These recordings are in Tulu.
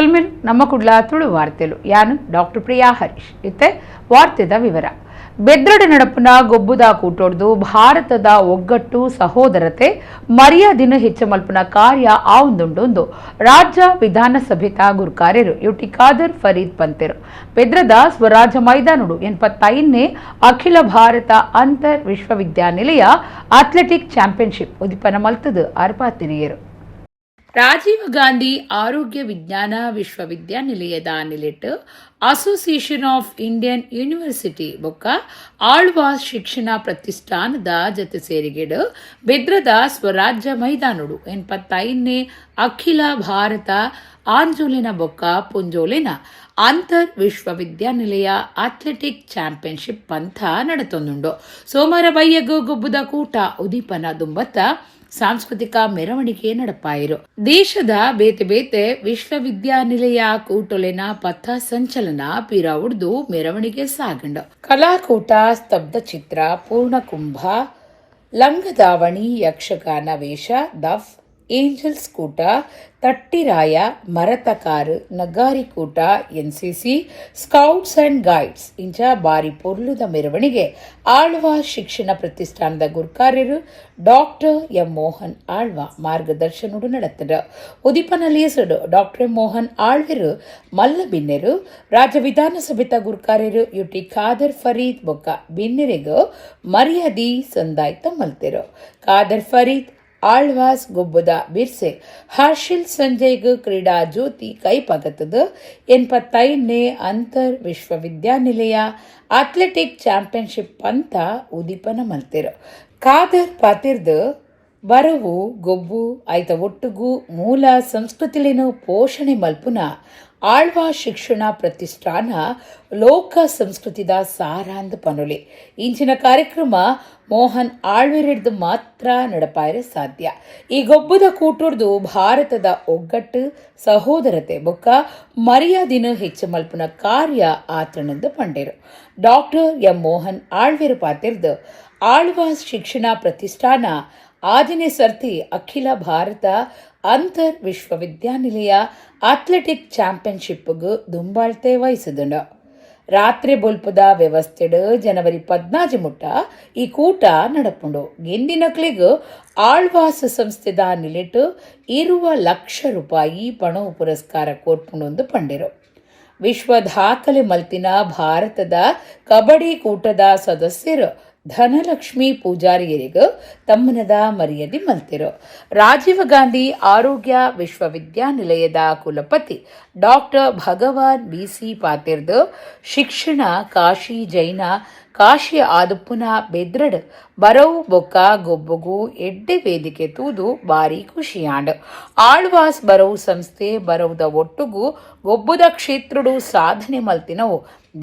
ಸೊಲ್ಮೆಲ್ ನಮ್ಮ ಕುಡ್ಲ ತುಳು ವಾರ್ತೆಲು ಯಾನು ಡಾಕ್ಟರ್ ಪ್ರಿಯಾ ಹರೀಶ್. ಇತ್ತೆ ವಾರ್ತೆದ ವಿವರ. ಬೆದ್ರಡು ನಡಪುನ ಗೊಬ್ಬುದ ಕೂಟೊಡ್ದು ಭಾರತದ ಒಗ್ಗಟ್ಟು ಸಹೋದರತೆ ಮರ್ಯಾದಿನ ಹೆಚ್ಚ ಮಲ್ಪುನ ಕಾರ್ಯ ಆವುಂದುಂಡು ರಾಜ್ಯ ವಿಧಾನಸಭೆತ ಗುರ್ಕಾರ್ಯರು ಯುಟಿ ಖಾದರ್ ಫರೀದ್ ಪಂತೆರು. ಬೆದ್ರದ ಸ್ವರಾಜ್ಯ ಮೈದಾನಡು 85ನೇ ಅಖಿಲ ಭಾರತ ಅಂತರ್ ವಿಶ್ವವಿದ್ಯಾನಿಲಯ ಅಥ್ಲೆಟಿಕ್ ಚಾಂಪಿಯನ್ಶಿಪ್ ಉದಿಪನ ಮಲ್ತದು ಅರ್ಪಾತಿರಿಯರು. ರಾಜೀವ್ ಗಾಂಧಿ ಆರೋಗ್ಯ ವಿಜ್ಞಾನ ವಿಶ್ವವಿದ್ಯಾನಿಲಯದ ನಿಲೆಟ್ ಅಸೋಸಿಯೇಷನ್ ಆಫ್ ಇಂಡಿಯನ್ ಯೂನಿವರ್ಸಿಟಿ ಬೊಕ್ಕ ಆಳ್ವಾಸ್ ಶಿಕ್ಷಣ ಪ್ರತಿಷ್ಠಾನದ ಜತೆ ಸೇರಿಗೆಡು ಬೆದ್ರದ ಸ್ವರಾಜ್ಯ ಮೈದಾನಡು 85ನೇ ಅಖಿಲ ಭಾರತ ಆಂಜೋಲಿನ ಬೊಕ್ಕ ಪೊಂಜೋಲಿನ ಅಂತರ್ ವಿಶ್ವವಿದ್ಯಾನಿಲಯ ಅಥ್ಲೆಟಿಕ್ ಚಾಂಪಿಯನ್ಶಿಪ್ ಪಂಥ ನಡೆತೊಂದುಂಡು. ಸೋಮವಾರ ಬಯ್ಯಗ್ ಗೊಬ್ಬುದ ಕೂಟ ಉದೀಪನ ದುಂಬತ್ತ ಸಾಂಸ್ಕೃತಿಕ ಮೆರವಣಿಗೆ ನಡಪಾಯಿರು. ದೇಶದ ಬೇತೆ ಬೇತೆ ವಿಶ್ವವಿದ್ಯಾನಿಲಯ ಕೂಟೊಲೆನ ಪಥ ಸಂಚಲನ ಪಿರಾವುಡ್ದು ಮೆರವಣಿಗೆ ಸಾಗಂಡ. ಕಲಾಕೂಟ, ಸ್ತಬ್ಧ ಚಿತ್ರ, ಪೂರ್ಣಕುಂಭ, ಲಂಗದಾವಣಿ, ಯಕ್ಷಗಾನ ವೇಷ, ದಫ್, ಏಂಜಲ್ಸ್ ಕೂಟ, ತಟ್ಟಿರಾಯ, ಮರತಕಾರು, ನಗಾರಿ ಕೂಟ, ಎನ್ಸಿಸಿ, ಸ್ಕೌಟ್ಸ್ ಅಂಡ್ ಗೈಡ್ಸ್ ಇಂಚ ಬಾರಿ ಪೊರ್ಲುದ ಮೆರವಣಿಗೆ ಆಳ್ವ ಶಿಕ್ಷಣ ಪ್ರತಿಷ್ಠಾನದ ಗುರ್ಕಾರ್ಯರು ಡಾಕ್ಟರ್ ಎಂ ಮೋಹನ್ ಆಳ್ವ ಮಾರ್ಗದರ್ಶನಡು ನಡೆತದ. ಉದಿಪನ ಲೇಸಡು ಡಾಕ್ಟರ್ ಎಂ ಮೋಹನ್ ಆಳ್ವೆರು, ಮಲ್ಲ ಬಿನ್ನೆರು, ರಾಜ್ಯ ವಿಧಾನಸಭೆತ ಗುರ್ಕಾರ್ಯರು ಯುಟಿ ಖಾದರ್ ಫರೀದ್ ಬೊಕ್ಕ ಬಿನ್ನೆರೆಗ್ ಮರ್ಯಾದಿ ಸಂದಾಯ್ತ ಮಲ್ತೆರು. ಖಾದರ್ ಫರೀದ್ ಆಳ್ವಾಸ್ ಗೊಬ್ಬದ ಬಿರ್ಸೆ ಹರ್ಷಿಲ್ ಸಂಜಯ್ಗ್ ಕ್ರೀಡಾ ಜ್ಯೋತಿ ಕೈಪಗತದ 85ನೇ ಅಂತರ್ ವಿಶ್ವವಿದ್ಯಾನಿಲಯ ಅಥ್ಲೆಟಿಕ್ ಚಾಂಪಿಯನ್ಶಿಪ್ ಪಂಥ ಉದೀಪನ ಮಲ್ತೆರು. ಖಾದರ್ ಪಾತಿರ್ದು, ಬರವು ಗೊಬ್ಬು ಐತ ಒಟ್ಟುಗು ಮೂಲ ಸಂಸ್ಕೃತಿಲೇನು ಪೋಷಣೆ ಮಲ್ಪುನ ಆಳ್ವಾ ಶಿಕ್ಷಣ ಪ್ರತಿಷ್ಠಾನ ಲೋಕ ಸಂಸ್ಕೃತಿದ ಸಾರಾಂದ್ ಪನುಲಿ. ಇಂಚಿನ ಕಾರ್ಯಕ್ರಮ ಮೋಹನ್ ಆಳ್ವೆರೆಡ್ದು ಮಾತ್ರ ನಡಪಾಯರೆ ಸಾಧ್ಯ. ಈ ಗೊಬ್ಬದ ಕೂಟುರ್ದು ಭಾರತದ ಒಗ್ಗಟ್ಟು, ಸಹೋದರತೆ ಬೊಕ್ಕ ಮರ್ಯಾದಿನ ಹೆಚ್ಚು ಮಲ್ಪುನ ಕಾರ್ಯ ಆತಣಂದು ಪಂಡೆರು. ಡಾಕ್ಟರ್ ಎಂ ಮೋಹನ್ ಆಳ್ವೆರು ಪಾತಿರ್ದು, ಆಳ್ವಾಸ್ ಶಿಕ್ಷಣ ಪ್ರತಿಷ್ಠಾನ ಆಜನೇ ಸರ್ತಿ ಅಖಿಲ ಭಾರತ ಅಂತರ್ ವಿಶ್ವವಿದ್ಯಾನಿಲಯ ಅಥ್ಲೆಟಿಕ್ ಚಾಂಪಿಯನ್ಶಿಪ್ಗ್ ದುಂಬಾಳ್ತೆ ವಹಿಸಿದುಂಡು. ರಾತ್ರಿ ಬೊಲ್ಪುದ ವ್ಯವಸ್ಥೆಡ್ ಜನವರಿ 14 ಮುಟ್ಟ ಈ ಕೂಟ ನಡಪುಂಡು. ಗೆಂದಿನಕ್ಲಿಗ್ ಆಳ್ವಾಸ ಸಂಸ್ಥೆದ ನಿಲೆಟ್ 20 ಲಕ್ಷ ರೂಪಾಯಿ ಪಣವು ಪುರಸ್ಕಾರ ಕೋರ್ಪುಂಡು ಪಂಡೆರು. ವಿಶ್ವ ದಾಖಲೆ ಮಲ್ತಿನ ಭಾರತದ ಕಬಡ್ಡಿ ಕೂಟದ ಸದಸ್ಯರು ಧನಲಕ್ಷ್ಮಿ ಪೂಜಾರಿಯರಿಗೆ ತಮ್ಮನದ ಮರ್ಯಾದೆ ಮಲ್ತಿರು. ರಾಜೀವ್ ಗಾಂಧಿ ಆರೋಗ್ಯ ವಿಶ್ವವಿದ್ಯಾನಿಲಯದ ಕುಲಪತಿ ಡಾಕ್ಟರ್ ಭಗವಾನ್ ಬಿಸಿ ಪಾತಿರ್ದು, ಶಿಕ್ಷಣ ಕಾಶಿ ಜೈನ ಕಾಶಿ ಆದುಪ್ಪುನ ಬೆದ್ರಡ್ ಬರವು ಬೊಕ್ಕ ಗೊಬ್ಬುಗು ಎಡ್ಡೆ ವೇದಿಕೆ ತೂದು ಬಾರಿ ಖುಷಿಯಾಂಡ್. ಆಳ್ವಾಸ್ ಬರವು ಸಂಸ್ಥೆ ಬರವುದ ಒಟ್ಟುಗು ಗೊಬ್ಬುದ ಕ್ಷೇತ್ರಡು ಸಾಧನೆ ಮಲ್ತಿನವು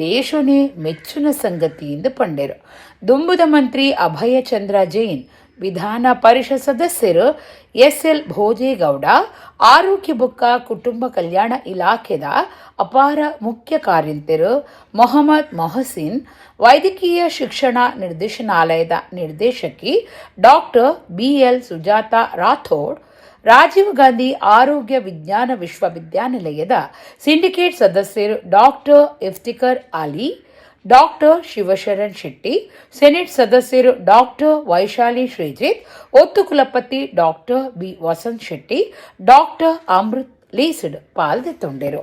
ದೇಶನೇ ಮೆಚ್ಚುನ ಸಂಗತಿ ಎಂದು ಪಂಡೆರು. ದುಂಬುದ ಮಂತ್ರಿ ಅಭಯಚಂದ್ರ ಜೈನ್, ವಿಧಾನ ಪರಿಷತ್ ಸದಸ್ಯರು ಎಸ್ ಎಲ್ ಭೋಜೇಗೌಡ, ಆರೋಗ್ಯ ಬೊಕ್ಕ ಕುಟುಂಬ ಕಲ್ಯಾಣ ಇಲಾಖೆದ ಅಪಾರ ಮುಖ್ಯ ಕಾರ್ಯಂತೆರು ಮೊಹಮ್ಮದ್ ಮೊಹಸಿನ್, ವೈದ್ಯಕೀಯ ಶಿಕ್ಷಣ ನಿರ್ದೇಶನಾಲಯದ ನಿರ್ದೇಶಕಿ ಡಾಕ್ಟರ್ ಬಿಎಲ್ ಸುಜಾತಾ ರಾಥೋಡ್, ರಾಜೀವ್ ಗಾಂಧಿ ಆರೋಗ್ಯ ವಿಜ್ಞಾನ ವಿಶ್ವವಿದ್ಯಾನಿಲಯದ ಸಿಂಡಿಕೇಟ್ ಸದಸ್ಯರು doctor Iftikhar Ali, doctor Shivsharan Shetty, senate ಸದಸ್ಯರು ಡಾಕ್ಟರ್ ವೈಶಾಲಿ ಶ್ರೀಜಿತ್, ಒತ್ತು ಕುಲಪತಿ doctor B Vasanth Shetty, doctor Amrit ಲೇಸ್ಡ್ ಪಾಲ್ದೆತ್ತೊಂಡೆರು.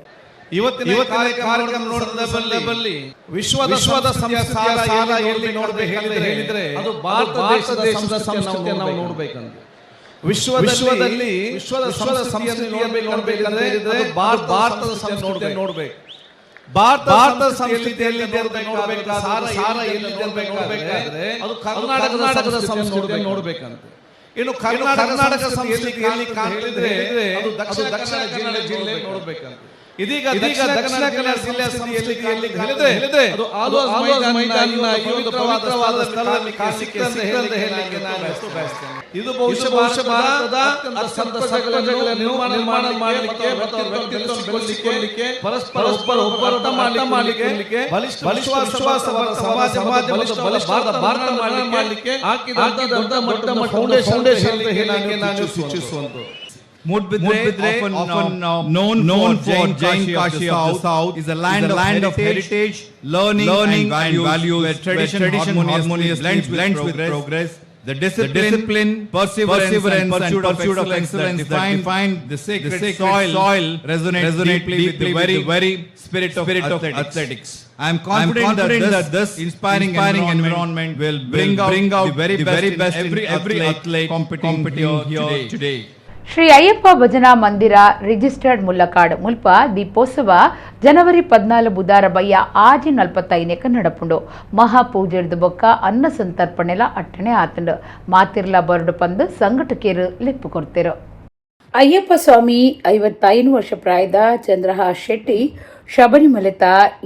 ಇವತ್ತಿನ ಕಾರ್ಯಕ್ರಮ ನೋಡಿದ ಸಂದರ್ಭದಲ್ಲಿ ವಿಶ್ವದ ವಿಶ್ವದ ಸಂಸ್ಕೃತಿಯ ಸಾರ ಎಲ್ಲಿ ನೋಡಬೇಕು ಹೇಳಿದ್ರೆ, ಅದು ಭಾರತ ದೇಶದ ಸಂಸ್ಕೃತಿಯನ್ನು ನಾವು ನೋಡ್ಬೇಕಂತ. ವಿಶ್ವದಲ್ಲಿ ವಿಶ್ವದ ಸಂಸ್ಕೃತಿಯನ್ನು ನೋಡ್ಬೇಕಂದ್ರೆ ಹೇಳಿದ್ರೆ, ಭಾರತದ ಸಂಸ್ಕೃತಿಯನ್ನು ನೋಡ್ಬೇಕು. ಭಾರತ ಸಂಸ್ಕೃತಿಯಲ್ಲಿ ನೋಡ್ಬೇಕಾದ್ರೆ, ಸಾರ ಎಲ್ಲಿದೆ ಅಂತ ನೋಡ್ಬೇಕಾದ್ರೆ, ಅದು ಕರ್ನಾಟಕದ ಸಂಸ್ಕೃತಿಯನ್ನು ನೋಡ್ಬೇಕಂತ. ಇನ್ನು ಕರ್ನಾಟಕ ಸಂಸ್ಕೃತಿ ಎಲ್ಲಿ ಹೇಳಿದ್ರೆ, ಅದು ದಕ್ಷಿಣ ಕನ್ನಡ ಜಿಲ್ಲೆ ನೋಡ್ಬೇಕಂತ. ಇದೀಗ ಇದೀಗ ದಕ್ಷಿಣ ಕನ್ನಡ ಜಿಲ್ಲೆಯ ಸಂಸ್ಕೃತಿ ಎಲ್ಲಿ ಹೇಳಿದ್ರೆ, ಅದು ಆಳ್ವಾಸ್ ಮೈದಾನಿನ ಈ ಒಂದು ಪವಿತ್ರವಾದ ಸ್ಥಳದಲ್ಲಿ ಸಿಕ್ಕಿದೆ ಅಂತ ಹೇಳಲಿಕ್ಕೆ ನಾನು ಬಯಸ್ತೇನೆ. ಇದು ಬಹುಶಃ ಬಹುಶಃ ಭಾರತದ ಅತ್ಯಂತ ಸತ್ಪ್ರಜೆಗಳನ್ನು ನಿರ್ಮಾಣ ಮಾಡಲಿಕ್ಕೆ ಮತ್ತು ಅವರ ವ್ಯಕ್ತಿತ್ವ ಬೆಳೆಸಿಕೊಳ್ಳಲಿಕ್ಕೆ, ಪರಸ್ಪರ ಒಬ್ಬರ ಒಬ್ಬರ ಅರ್ಥ ಮಾಡಲಿಕ್ಕೆ, ಬಲಿಷ್ಠ ವಿಶ್ವಾಸವಾದ ಸಮಾಜ ಸಮಾಜ ಬಲಿಷ್ಠ ಭಾರತ ಮಾಡಲಿಕ್ಕೆ ಹಾಕಿದ ದೊಡ್ಡ ಮಟ್ಟದ ಫೌಂಡೇಶನ್ ಅಂತ ಹೇಳಲಿಕ್ಕೆ ನಾನು ಇಚ್ಛಿಸುವಂತು. Moodbidri, often known, known for Jain Kashi of the South, is a land, of heritage, learning, and values, where tradition harmoniously blends with progress. The discipline, perseverance, and pursuit of excellence that define the sacred soil resonate deeply with the very spirit of athletics. I am confident that this inspiring environment will bring out the very best in every athlete competing here today. Shri Ayyappa ಭಜನಾ ಮಂದಿರ ರಿಜಿಸ್ಟರ್ಡ್ ಮುಲ್ಲಕಾಡ್ ಮುಲ್ಪ ದೀಪೋತ್ಸವ ಜನವರಿ 14 ಬುಧಾರ ಬಯ್ಯ 6:45 ನಡಪುಂಡು. ಮಹಾಪೂಜೆರ್ದು ಬೊಕ್ಕ ಅನ್ನ ಸಂತರ್ಪಣೆಲ ಅಟ್ಟಣೆ ಆತಂಡು. ಮಾತಿರ್ಲ ಬರಡು ಪಂದು ಸಂಘಟಕರು ಲೆಪ್ಪು ಕೊರ್ತೆರು. ಅಯ್ಯಪ್ಪ ಸ್ವಾಮಿ 55 ವರ್ಷ ಪ್ರಾಯದ ಚಂದ್ರಹಾಸ್ ಶೆಟ್ಟಿ ಶಬರಿಮಲೆತ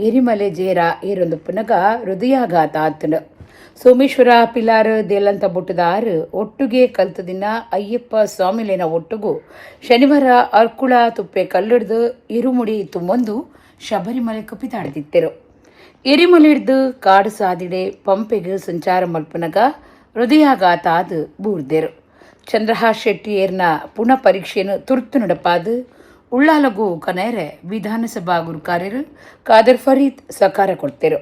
ಎರಿಮಲೆ ಜೇರ ಏರೊಂದು ಪುನಗ ಹೃದಯಾಘಾತ ಆತಂಡು. ಸೋಮೇಶ್ವರ ಪಿಲಾರ್ ದೇಲಂತ ಬೊಟ್ಟುದಾರು ಒಟ್ಟುಗೆ ಕಲ್ತ ದಿನ ಅಯ್ಯಪ್ಪ ಸ್ವಾಮಿಲೇನ ಒಟ್ಟುಗು ಶನಿವಾರ ಅರ್ಕುಳ ತುಪ್ಪೆ ಕಲ್ಲಿಡ್ದು ಇರುಮುಡಿ ತುಂಬೊಂದು ಶಬರಿಮಲೆ ಕಪಿತಾಡ್ದಿತ್ತೆರು. ಎರಿಮಲೆ ಹಿಡ್ದು ಕಾಡು ಸಾದಿಡೆ ಪಂಪೆಗೆ ಸಂಚಾರ ಮಲ್ಪನಗ ಹೃದಯಾಘಾತ ಆದು ಬೂರ್ದೆರು. ಚಂದ್ರಹಾಸ್ ಶೆಟ್ಟಿಯೇರ್ನ ಪುನಃ ಪರೀಕ್ಷೆಯನ್ನು ತುರ್ತು ನಡಪಾದು ಉಳ್ಳಾಲಗು ಕನೇರೆ ವಿಧಾನಸಭಾ ಗುರುಕಾರ್ಯರು ಖಾದರ್ ಫರೀದ್ ಸಹಕಾರ ಕೊಡ್ತೆರು.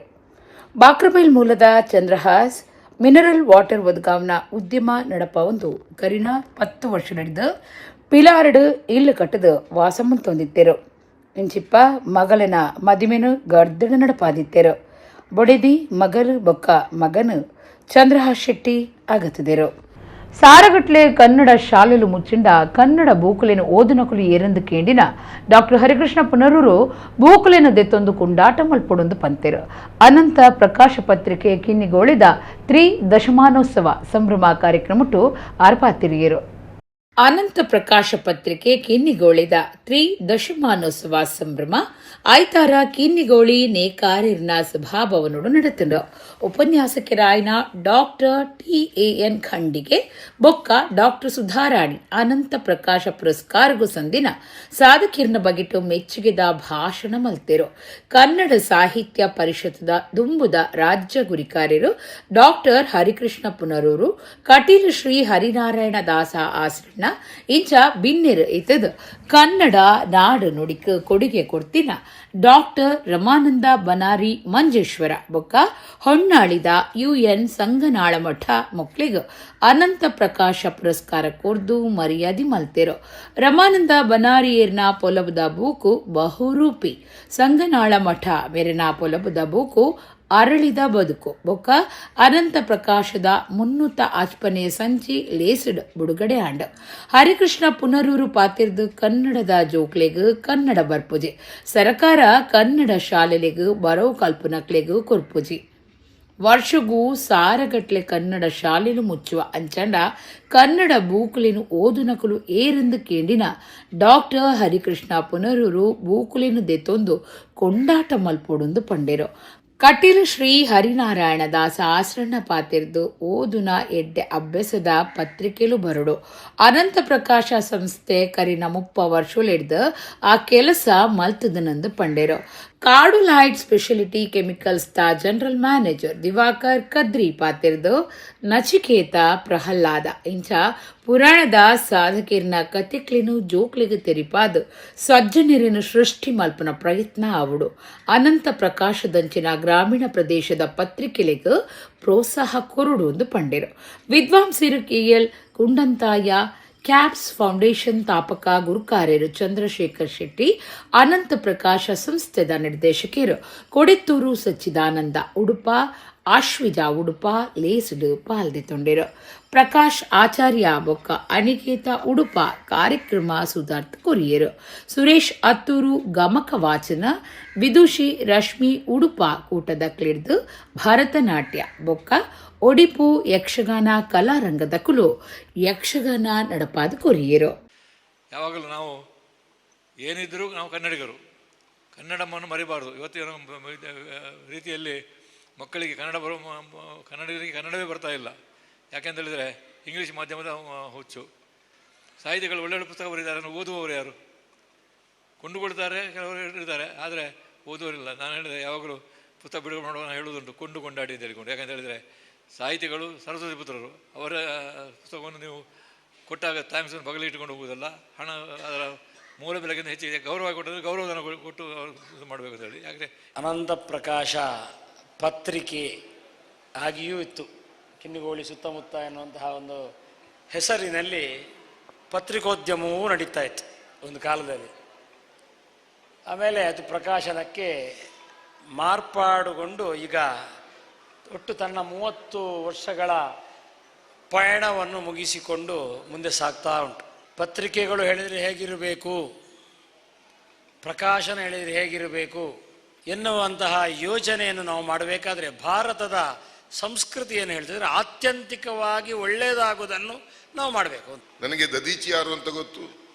ಬಾಕ್ರಬೈಲ್ ಮೂಲದ ಚಂದ್ರಹಾಸ್ ಮಿನರಲ್ ವಾಟರ್ ಒದಗಾವ್ನ ಉದ್ಯಮ ನಡಪ ಒಂದು ಕರಿನ 10 ವರ್ಷ ನಡೆದು ಪಿಲಾರಡು ಇಲ್ಲು ಕಟ್ಟದು ವಾಸ ತಂದಿತ್ತೆರು. ಇಂಚಿಪ್ಪ ಮಗಲಿನ ಮದಿಮೆನು ಗರ್ದಣ ನಡಪಾದಿತ್ತೆರು. ಬೊಡೆದಿ ಮಗಲು ಬೊಕ್ಕ ಮಗನು ಚಂದ್ರಹಾಸ್ ಶೆಟ್ಟಿ ಆಗತ್ತಿದರು. ಸಾರಗಟ್ಲೆ ಕನ್ನಡ ಶಾಲೆಲು ಮುಚ್ಚಿಂಡ ಕನ್ನಡ ಬೂಕುಲೆನು ಓದುನಕುಲು ಏರಂದು ಕೇಂಡಿನ ಡಾಕ್ಟರ್ ಹರಿಕೃಷ್ಣ ಪುನರೂರು ಬೂಕುಲೆನು ದೆತ್ತೊಂದು ಕುಂಡಾಟ ಮಲ್ಪೊಡೊಂದು ಪಂತೆರು. ಅನಂತ ಪ್ರಕಾಶ ಪತ್ರಿಕೆ ಕಿನ್ನಿಗೋಳಿದ 3 ದಶಮಾನೋತ್ಸವ ಸಂಭ್ರಮ ಕಾರ್ಯಕ್ರಮಟ್ಟು ಆರ್ಪಾತಿರಿಯರು. ಅನಂತ ಪ್ರಕಾಶ ಪತ್ರಿಕೆ ಕಿನ್ನಿಗೋಳಿದ 3 ದಶಮಾನೋತ್ಸವ ಸಂಭ್ರಮ ಆಯ್ತಾರ ಕಿನ್ನಿಗೋಳಿ ನೇಕಾರಿರ್ನ ಸಭಾಭವನೋಡು ನಡೆತಂಡು. ಉಪನ್ಯಾಸಕರಾಯನ ಡಾಕ್ಟರ್ ಟಿ.ಎ.ಎನ್. ಖಂಡಿಗೆ ಬೊಕ್ಕ ಡಾಕ್ಟರ್ ಸುಧಾರಾಣಿ ಅನಂತ ಪ್ರಕಾಶ ಪುರಸ್ಕಾರಗೂ ಸಂದಿನ ಸಾಧಕಿರ್ನ ಬಗೆಟು ಮೆಚ್ಚುಗೆದ ಭಾಷಣ ಮಲ್ತೆರು. ಕನ್ನಡ ಸಾಹಿತ್ಯ ಪರಿಷತ್ದ ದುಂಬುದ ರಾಜ್ಯ ಗುರಿಕಾರ್ಯರು ಡಾಕ್ಟರ್ ಹರಿಕೃಷ್ಣ ಪುನರೂರು, ಕಟೀಲು ಶ್ರೀ ಹರಿನಾರಾಯಣ ದಾಸ ಆಸರಣ್ಣ ಇಂಚ ಬಿನ್ನೆರು ಇತ್ತದ ಕನ್ನಡ ನಾಡು ನುಡಿಕ್ ಕೊಡುಗೆ ಕೊಡ್ತಿನ ಡಾಕ್ಟರ್ ರಮಾನಂದ ಬನಾರಿ ಮಂಜೇಶ್ವರ ಬೊಕ್ಕ ಹೊನ್ನಾಳಿದ ಯುಎನ್ ಸಂಗನಾಳಮಠ ಮೊಕ್ಲಿಗ್ ಅನಂತ ಪ್ರಕಾಶ ಪುರಸ್ಕಾರ ಕೊರ್ದು ಮರ್ಯಾದೆ ಮಲ್ತೆರು. ರಮಾನಂದ ಬನಾರಿಯರ್ನ ಪೊಲಬುದ ಬೂಕು ಬಹುರೂಪಿ, ಸಂಗನಾಳ ಮಠ ಮೆರೆನ ಪೊಲಬುದ ಬೂಕು ಅರಳಿದ ಬದುಕು ಬೊಕ್ಕ ಅನಂತ ಪ್ರಕಾಶದ ಮುನ್ನೂತ ಆಚ್ಪನೆ ಸಂಚಿ ಲೇಸಿಡ್ ಬಿಡುಗಡೆ ಆಂಡ್. ಹರಿಕೃಷ್ಣ ಪುನರೂರು ಪಾತಿರ್ದು ಕನ್ನಡದ ಜೋಕ್ಲೆಗ್ ಕನ್ನಡ ಬರ್ಪುಜಿ, ಸರಕಾರ ಕನ್ನಡ ಶಾಲೆಲೆಗ್ ಬರವು ಕಲ್ಪನಕ್ಲೆಗ್ ಕೊರ್ಪುಜಿ, ವರ್ಷಗೂ ಸಾರಗಟ್ಲೆ ಕನ್ನಡ ಶಾಲೆಲು ಮುಚ್ಚುವ ಅಂಚಂಡ ಕನ್ನಡ ಬೂಕುಲೆನು ಓದುನಕುಲು ಏರೆಂದು ಕೇಂಡಿನ ಡಾಕ್ಟರ್ ಹರಿಕೃಷ್ಣ ಪುನರೂರು ಬೂಕುಲೆನು ದೆತ್ತೊಂದು ಕೊಂಡಾಟ ಮಲ್ಪೊಡೊಂದು ಪಂಡೆರು. ಕಟೀಲು ಶ್ರೀ ಹರಿನಾರಾಯಣ ದಾಸ ಆಸರಣ್ಣ ಪಾತಿರ್ದು ಓದುನ ಎಡ್ಡೆ ಅಭ್ಯಾಸದ ಪತ್ರಿಕೆಲು ಬರಡು, ಅನಂತ ಪ್ರಕಾಶ ಸಂಸ್ಥೆ ಕರಿನ 30 ವರ್ಷಲಿಡ್ದು ಆ ಕೆಲಸ ಮಲ್ತದನಂದು ಪಂಡೆರು. ಕಾಡು ಲೈಟ್ ಸ್ಪೆಷಾಲಿಟಿ ಕೆಮಿಕಲ್ಸ್ ತ ಜನರಲ್ ಮ್ಯಾನೇಜರ್ ದಿವಾಕರ್ ಕದ್ರಿ ಪಾತಿರ್ದು ನಚಿಕೇತ ಪ್ರಹ್ಲಾದ ಇಂಚ ಪುರಾಣದ ಸಾಧಕಿರ್ನ ಕತೆಕ್ಲೆನು ಜೋಕ್ಲಿಗೆ ತೆರಿಪಾದು ಸಜ್ಜನರನ್ನು ಸೃಷ್ಟಿ ಮಲ್ಪನ ಪ್ರಯತ್ನ ಆವುಡು, ಅನಂತ ಪ್ರಕಾಶದಂಚಿನ ಗ್ರಾಮೀಣ ಪ್ರದೇಶದ ಪತ್ರಿಕೆಲೆಗ್ ಪ್ರೋತ್ಸಾಹ ಕೊರುಡು ಎಂದು ಪಂಡೆರು. ವಿದ್ವಾಂಸರು ಕೆಎಲ್ ಕುಂಡಂತಾಯ, ಕ್ಯಾಪ್ಸ್ ಫೌಂಡೇಶನ್ ತಾಪಕ ಗುರುಕಾರ್ಯರು ಚಂದ್ರಶೇಖರ್ ಶೆಟ್ಟಿ, ಅನಂತ ಪ್ರಕಾಶ ಸಂಸ್ಥೆದ ನಿರ್ದೇಶಕರು ಕೊಡಿತ್ತೂರು ಸಚ್ಚಿದಾನಂದ ಉಡುಪ, ಆಶ್ವಿಜ ಉಡುಪ ಲೇಸುಡು ಪಾಲ್ದಿತೊಂಡಿರು. ಪ್ರಕಾಶ್ ಆಚಾರ್ಯ ಬೊಕ್ಕ ಅನಿಕೇತ ಉಡುಪ ಕಾರ್ಯಕ್ರಮ ಸುಧಾರ್ಥ ಕೊರಿಯರು. ಸುರೇಶ್ ಅತ್ತೂರು ಗಮಕ ವಾಚನ, ವಿದುಷಿ ರಶ್ಮಿ ಉಡುಪ ಕೂಟದ ಕ್ಲಿಡ್ದು ಭರತನಾಟ್ಯ ಬೊಕ್ಕ ಒಡಿಪು ಯಕ್ಷಗಾನ ಕಲಾರಂಗದ ಕುಲು ಯಕ್ಷಗಾನ ನಡಪಾದ ಕೊರಿಯರು. ಯಾವಾಗಲೂ ನಾವು ಏನಿದ್ದರೂ ನಾವು ಕನ್ನಡಿಗರು, ಕನ್ನಡವನ್ನು ಮರಿಬಾರ್ದು. ಇವತ್ತಿನ ರೀತಿಯಲ್ಲಿ ಮಕ್ಕಳಿಗೆ ಕನ್ನಡ ಬರೋ, ಕನ್ನಡಿಗರಿಗೆ ಕನ್ನಡವೇ ಬರ್ತಾ ಇಲ್ಲ. ಯಾಕೆಂತೇಳಿದರೆ ಇಂಗ್ಲೀಷ್ ಮಾಧ್ಯಮದ ಹುಚ್ಚು. ಸಾಹಿತಿಗಳು ಒಳ್ಳೊಳ್ಳೆ ಪುಸ್ತಕ ಬರೀತಾರೆ, ಅದನ್ನು ಓದುವವರು ಯಾರು? ಕೊಂಡುಕೊಳ್ತಾರೆ, ಕೆಲವರು ಇರ್ತಾರೆ, ಆದರೆ ಓದುವರಿಲ್ಲ. ನಾನು ಹೇಳಿದೆ, ಯಾವಾಗಲೂ ಪುಸ್ತಕ ಬಿಡುಗಡೆ ಮಾಡುವ ನಾನು ಹೇಳುವುದುಂಟು, ಕೊಂಡು ಕೊಂಡಾಡಿ ಅಂತ ಹೇಳಿಕೊಂಡು. ಯಾಕಂತ ಹೇಳಿದರೆ ಸಾಹಿತಿಗಳು ಸರಸ್ವತಿ ಪುತ್ರರು, ಅವರ ಪುಸ್ತಕವನ್ನು ನೀವು ಕೊಟ್ಟಾಗ thanks ಬಗಲಿಗೆ ಇಟ್ಟುಕೊಂಡು ಹೋಗುವುದಲ್ಲ, ಹಣ ಅದರ ಮೂಲ ಬೆಲೆಗಿಂತ ಹೆಚ್ಚಿಗೆ ಗೌರವ ಕೊಟ್ಟರೆ ಗೌರವಧನ ಕೊಟ್ಟು ಅವರು ಇದು ಮಾಡಬೇಕು ಅಂತ ಹೇಳಿ. ಯಾಕಂದರೆ ಅನಂತ ಪ್ರಕಾಶ ಪತ್ರಿಕೆ ಆಗಿಯೂ ಇತ್ತು. ಕಿನ್ನಿಗೋಳಿ ಸುತ್ತಮುತ್ತ ಎನ್ನುವಂತಹ ಒಂದು ಹೆಸರಿನಲ್ಲಿ ಪತ್ರಿಕೋದ್ಯಮವೂ ನಡೀತಾ ಇತ್ತು ಒಂದು ಕಾಲದಲ್ಲಿ. ಆಮೇಲೆ ಅದು ಪ್ರಕಾಶನಕ್ಕೆ ಮಾರ್ಪಾಡುಗೊಂಡು ಈಗ ಒಟ್ಟು ತನ್ನ 30 ವರ್ಷಗಳ ಪಯಣವನ್ನು ಮುಗಿಸಿಕೊಂಡು ಮುಂದೆ ಸಾಗ್ತಾ ಉಂಟು. ಪತ್ರಿಕೆಗಳು ಹೇಳಿದರೆ ಹೇಗಿರಬೇಕು, ಪ್ರಕಾಶನ ಹೇಳಿದರೆ ಹೇಗಿರಬೇಕು ಎನ್ನುವಂತಹ ಯೋಜನೆಯನ್ನು ನಾವು ಮಾಡಬೇಕಾದ್ರೆ ಭಾರತದ ಸಂಸ್ಕೃತಿಯನ್ನು ಹೇಳ್ತಿದ್ರೆ ಆತ್ಯಂತಿಕವಾಗಿ ಒಳ್ಳೆಯದಾಗುವುದನ್ನು ನಾವು ಮಾಡಬೇಕು. ನನಗೆ ದದೀಚಿ ಯಾರು ಅಂತ ಗೊತ್ತು,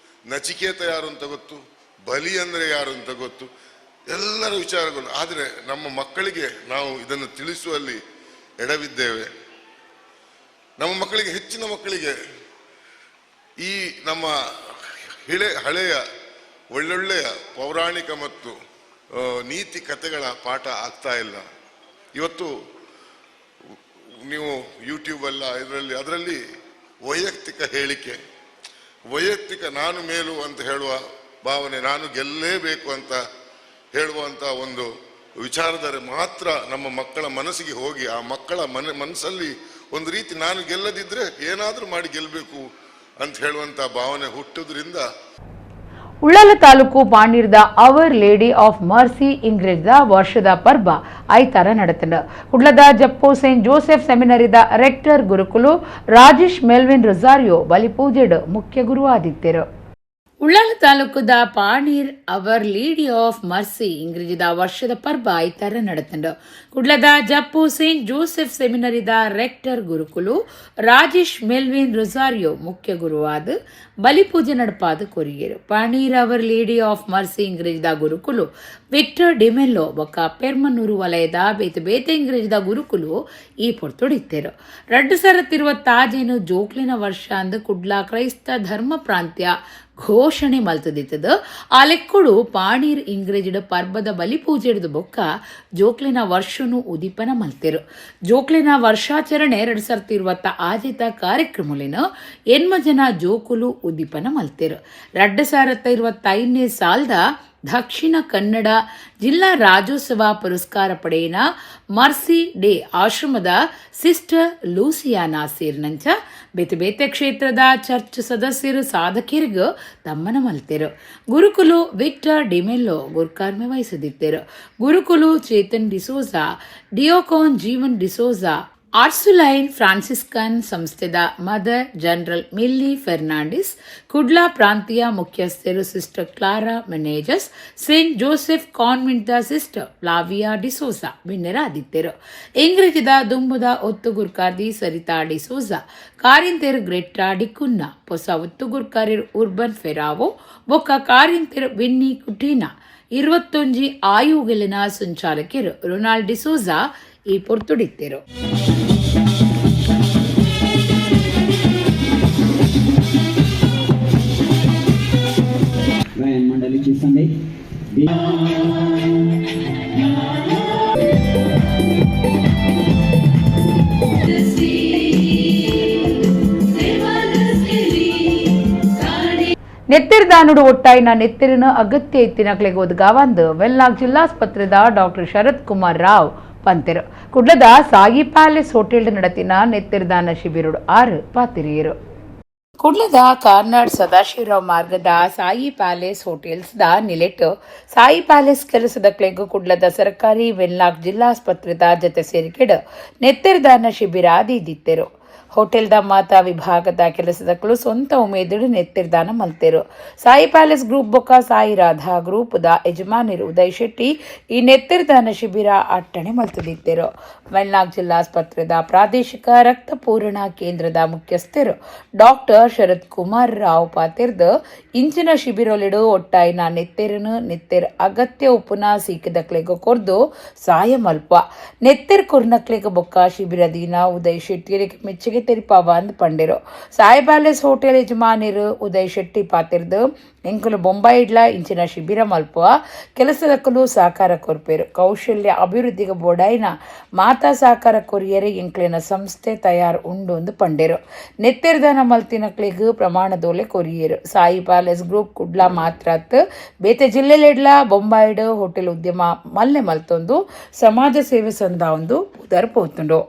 ನಚಿಕೇತ ಯಾರು ಅಂತ ಗೊತ್ತು, ಬಲಿ ಅಂದರೆ ಯಾರು ಅಂತ ಗೊತ್ತು, ಎಲ್ಲರ ವಿಚಾರಗಳು. ಆದರೆ ನಮ್ಮ ಮಕ್ಕಳಿಗೆ ನಾವು ಇದನ್ನು ತಿಳಿಸುವಲ್ಲಿ ಎಡವಿದ್ದೇವೆ. ನಮ್ಮ ಮಕ್ಕಳಿಗೆ, ಹೆಚ್ಚಿನ ಮಕ್ಕಳಿಗೆ ಈ ನಮ್ಮ ಹಳೆಯ ಒಳ್ಳೊಳ್ಳೆಯ ಪೌರಾಣಿಕ ಮತ್ತು ನೀತಿ ಕಥೆಗಳ ಪಾಠ ಆಗ್ತಾ ಇಲ್ಲ. ಇವತ್ತು ನೀವು ಯೂಟ್ಯೂಬಲ್ಲ ಇದರಲ್ಲಿ ಅದರಲ್ಲಿ ವೈಯಕ್ತಿಕ ಹೇಳಿಕೆ, ವೈಯಕ್ತಿಕ ನಾನು ಮೇಲು ಅಂತ ಹೇಳುವ ಭಾವನೆ, ನಾನು ಗೆಲ್ಲೇಬೇಕು ಅಂತ ಹೇಳುವಂಥ ಒಂದು ವಿಚಾರಧಾರೆ ಮಾತ್ರ ನಮ್ಮ ಮಕ್ಕಳ ಮನಸ್ಸಿಗೆ ಹೋಗಿ ಆ ಮಕ್ಕಳ ಮನಸ್ಸಲ್ಲಿ ಒಂದು ರೀತಿ ನಾನು ಗೆಲ್ಲದಿದ್ದರೆ ಏನಾದರೂ ಮಾಡಿ ಗೆಲ್ಲಬೇಕು ಅಂತ ಹೇಳುವಂಥ ಭಾವನೆ ಹುಟ್ಟುವುದರಿಂದ. ಉಳ್ಳಾಲ ತಾಲೂಕು ಪಾಣೀರ್ದ hour lady of mercy ಇಂಗ್ಲಿಷ್ದ ವರ್ಷದ ಪರ್ಬ ಐತಾರ ನಡೆತಂಡ. ಕುಡ್ಲದ ಜಪ್ಪು ಸೇಂಟ್ ಜೋಸೆಫ್ ಸೆಮಿನರಿದ ರೆಕ್ಟರ್ ಗುರುಕುಲು ರಾಜೇಶ್ ಮೆಲ್ವಿನ್ ರೊಸಾರಿಯೋ ಬಲಿಪೂಜೆಡ್ ಮುಖ್ಯ ಗುರು ಆದಿತ್ಯರು. ಉಳ್ಳಾಲ ತಾಲೂಕುದ Panir our lady of mercy ಇಂಗ್ಲಿಷ್ದ ವರ್ಷದ ಪರ್ಬ ಐತಾರ ನಡೆತಂಡ. ಕುಡ್ಲದ ಜಪ್ಪು ಸೇಂಟ್ ಜೋಸೆಫ್ ಸೆಮಿನರಿದ ರೆಕ್ಟರ್ ಗುರುಕುಲು ರಾಜೇಶ್ ಮೆಲ್ವಿನ್ ರೊಸಾರಿಯೋ ಮುಖ್ಯ ಗುರುವಾದ ಬಲಿಪೂಜೆ ನಡಪಾದ ಕೊರಿಯರು. Panir our lady of mercy ಇಂಗ್ಲಿಷ್ದ ಗುರುಕುಲು Victor D'Mello ಬೊಕ್ಕ ಪೆರ್ಮನೂರು ವಲಯದ ಬೇತೆ ಬೇತೆ ಇಂಗ್ಲಿಷ್ದ ಗುರುಕುಲು ಈ ಪೊರ್ತುಡಿತ್ತೆರು. ರಡ್ಡು ಸರತಿರುವ ತಾಜೇನು ಜೋಕ್ಲಿನ ವರ್ಷ ಅಂದು ಕುಡ್ಲ ಕ್ರೈಸ್ತ ಧರ್ಮ ಪ್ರಾಂತ್ಯ ಘೋಷಣೆ ಮಲ್ತದಿತ್ತದ. ಆ ಲೆಕ್ಕುಡು ಪಾಣೀರ್ ಇಂಗ್ರೇಜಿಡ್ ಪರ್ಬದ ಬಲಿಪೂಜೆಡ್ದು ಬೊಕ್ಕ ಜೋಕ್ಲಿನ ವರ್ಷನು ಉದೀಪನ ಮಲ್ತೆರು. ಜೋಕ್ಲಿನ ವರ್ಷಾಚರಣೆ 2026 ಕಾರ್ಯಕ್ರಮಲಿನ ಎನ್ಮ ಜನ ಜೋಕುಲು ಉದ್ದೀಪನ ಮಲ್ತೆರು. 2025ನೇ ಸಾಲದ ದಕ್ಷಿಣ ಕನ್ನಡ ಜಿಲ್ಲಾ ರಾಜ್ಯೋತ್ಸವ ಪುರಸ್ಕಾರ ಪಡೆಯಿನ ಮರ್ಸಿ ಡೇ ಆಶ್ರಮದ ಸಿಸ್ಟರ್ ಲೂಸಿಯಾನಾ ಸೇರಿನಂಚ ಬೇತೆ ಬೇತೆ ಕ್ಷೇತ್ರದ ಚರ್ಚ್ ಸದಸ್ಯರು ಸಾಧಕರಿಗೆ ತಮ್ಮನ ಮಲ್ತೆರು. ಗುರುಕುಲು ವಿಕ್ಟರ್ ಡಿಮೆಲ್ಲೋ ಗುರುಕಾರ್ಮೆ ವಹಿಸದಿತ್ತರು. ಗುರುಕುಲು ಚೇತನ್ ಡಿಸೋಜಾ, ಡಿಯೋಕಾನ್ ಜೀವನ್ ಡಿಸೋಜಾ, ಆರ್ಸುಲೈನ್ ಫ್ರಾನ್ಸಿಸ್ಕನ್ ಸಂಸ್ಥೆದ mother general Milli Fernandes, Kudla ಪ್ರಾಂತೀಯ ಮುಖ್ಯಸ್ಥರು sister Clara Menezes, Saint Joseph ಕಾನ್ವೆಂಟ್ದ sister Flavia D'Souza ಬಿನ್ನೆರಾದಿತ್ತೆರು. ಇಂಗ್ರಜಿದ ದುಂಬುದ ಒತ್ತು ಗುರ್ಕಾರ್ದಿ ಸರಿತಾ ಡಿಸೋಜಾ, ಕಾರಿಂತೆರ್ ಗ್ರೆಟ್ಟಾ ಡಿಕುನ್ನ, ಹೊಸ ಒತ್ತು ಗುರ್ಕಾರಿರ್ ಉರ್ಬನ್ ಫೆರಾವೋ ಬೊಕ್ಕ ಕಾರಿಂತೆರ್ ವಿನ್ನಿ ಕುಟೀನಾ, 21 ಆಯುಗೆಲಿನ ಸಂಚಾಲಕರು ರೊನಾಲ್ಡ್ ಡಿಸೋಜಾ ಈ ಪೊರ್ತುಡಿತ್ತೆರು. गायन मंडळीची संधी. ನೆತ್ತಿರ್ದಾನುಡು ಒಟ್ಟಾಯಿನ ನೆತ್ತಿರಿನ ಅಗತ್ಯ ಇತ್ತಿನಕ್ಲೆಗ್ ಒದಗಾವಂದು ವೆಲ್ನಾಗ್ ಜಿಲ್ಲಾಸ್ಪತ್ರೆದ ಡಾಕ್ಟರ್ ಶರತ್ ಕುಮಾರ್ ರಾವ್ ಪಂತೆರು. ಕುಡ್ಲದ ಸಾಯಿ ಪ್ಯಾಲೇಸ್ ಹೋಟೆಲ್ ನಡತಿನ ನೆತ್ತಿರ್ದಾನ ಶಿಬಿರುಡು 6 ಪಾತಿರಿಯರು. ಕುಡ್ಲದ ಕಾರ್ನಾಡ್ ಸದಾಶಿವರಾವ್ ಮಾರ್ಗದ ಸಾಯಿ ಪ್ಯಾಲೇಸ್ ಹೋಟೆಲ್ಸ್ದ ನಿಲೆಟ್ ಸಾಯಿ ಪ್ಯಾಲೇಸ್ ಕೆಲಸದ ಕ್ಲೆಗ್ ಕುಡ್ಲದ ಸರ್ಕಾರಿ ವೆನ್ಲಾಕ್ ಜಿಲ್ಲಾಸ್ಪತ್ರೆದ ಜತೆ ಸೇರಿಕೆಡ್ ನೆತ್ತಿರ್ದಾನ ಶಿಬಿರ ದೀದಿತ್ತೆರು. ಹೋಟೆಲ್ದ ಮಾತಾ ವಿಭಾಗದ ಕೆಲಸದಕ್ಕಳು ಸ್ವಂತ ಉಮೇದಿಡು ನೆತ್ತಿರ್ದಾನ ಮಲ್ತೆರು. ಸಾಯಿ ಪ್ಯಾಲೇಸ್ ಗ್ರೂಪ್ ಬೊಕ್ಕ ಸಾಯಿ ರಾಧಾ ಗ್ರೂಪ್ದ ಯಜಮಾನಿರು ಉದಯ್ ಶೆಟ್ಟಿ ಈ ನೆತ್ತಿರ್ದಾನ ಶಿಬಿರ ಅಟ್ಟಣೆ ಮಲ್ತದಿತ್ತೆರು. ವೆನ್ಲಾಕ್ ಜಿಲ್ಲಾಸ್ಪತ್ರೆದ ಪ್ರಾದೇಶಿಕ ರಕ್ತ ಪೂರಣ ಕೇಂದ್ರದ ಮುಖ್ಯಸ್ಥರು ಡಾಕ್ಟರ್ ಶರತ್ ಕುಮಾರ್ ರಾವ್ ಪಾತಿರ್ದ ಇಂಚಿನ ಶಿಬಿರೊಲಿಡು ಒಟ್ಟಾಯಿನ ನೆತ್ತೆರನು ನೆತ್ತೆರ್ ಅಗತ್ಯ ಉಪ್ಪುನ ಸೀಕದಕ್ಲೆಗ್ ಕೊರ್ದು ಸಾಯ ಮಲ್ಪ ನೆತ್ತೆರ್ ಕೊರ್ನಕ್ಲೆಗ್ ಬೊಕ್ಕ ಶಿಬಿರ ದೀನ ಉದಯ್ ಶೆಟ್ಟಿಯರಿಗೆ ಮೆಚ್ಚುಗೆ ತೆರಿಪಾವ ಅಂದ್ ಪಂಡೆರು. ಸಾಯಿ ಪ್ಯಾಲೇಸ್ ಹೋಟೆಲ್ ಯಜಮಾನಿರು ಉದಯ್ ಶೆಟ್ಟಿ ಪಾತಿರ್ದು ಎಂಕುಲು ಬೊಂಬಾಯಿಡ್ಲ ಇಂಚಿನ ಶಿಬಿರ ಮಲ್ಪುವ ಕೆಲಸದಕ್ಕಲು ಸಹಕಾರ ಕೊರ್ಪೇರು. ಕೌಶಲ್ಯ ಅಭಿವೃದ್ಧಿಗೆ ಬೋಡಾಯಿನ ಮಾತಾ ಸಹಕಾರ ಕೊರಿಯರೆ ಎಂಕ್ಲೆನ ಸಂಸ್ಥೆ ತಯಾರು ಉಂಡು ಅಂದ್ ಪಂಡೆರು. ನೆತ್ತೆರ್ದಾನ ಮಲ್ತಿನಕ್ಲೆಗ್ ಪ್ರಮಾಣದೋಲೆ ಕೊರಿಯರು. ಸಾಯಿ ಪ್ಯಾಲೇಸ್ ಗ್ರೂಪ್ ಕುಡ್ಲ ಮಾತ್ರಾತ್ ಬೇತೆ ಜಿಲ್ಲೆಲೆಡ್ಲ ಬೊಂಬಾಯಿಡ್ ಹೋಟೆಲ್ ಉದ್ಯಮ ಮಲ್ಲೆ ಮಲ್ತೊಂದು ಸಮಾಜ ಸೇವೆ ಸಂದಾವೊಂದು ಪುದರ್ ಪೋತುಂಡು.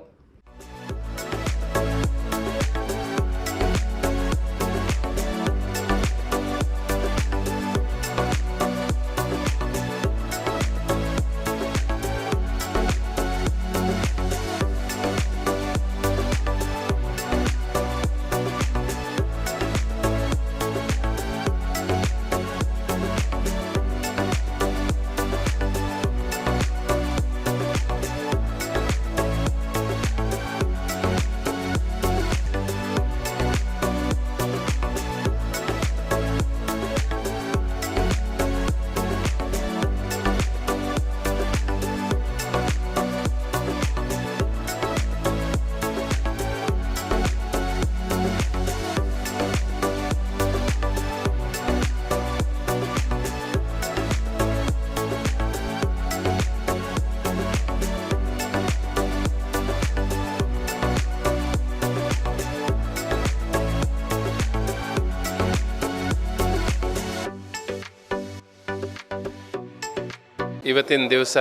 ಇವತ್ತಿನ ದಿವಸ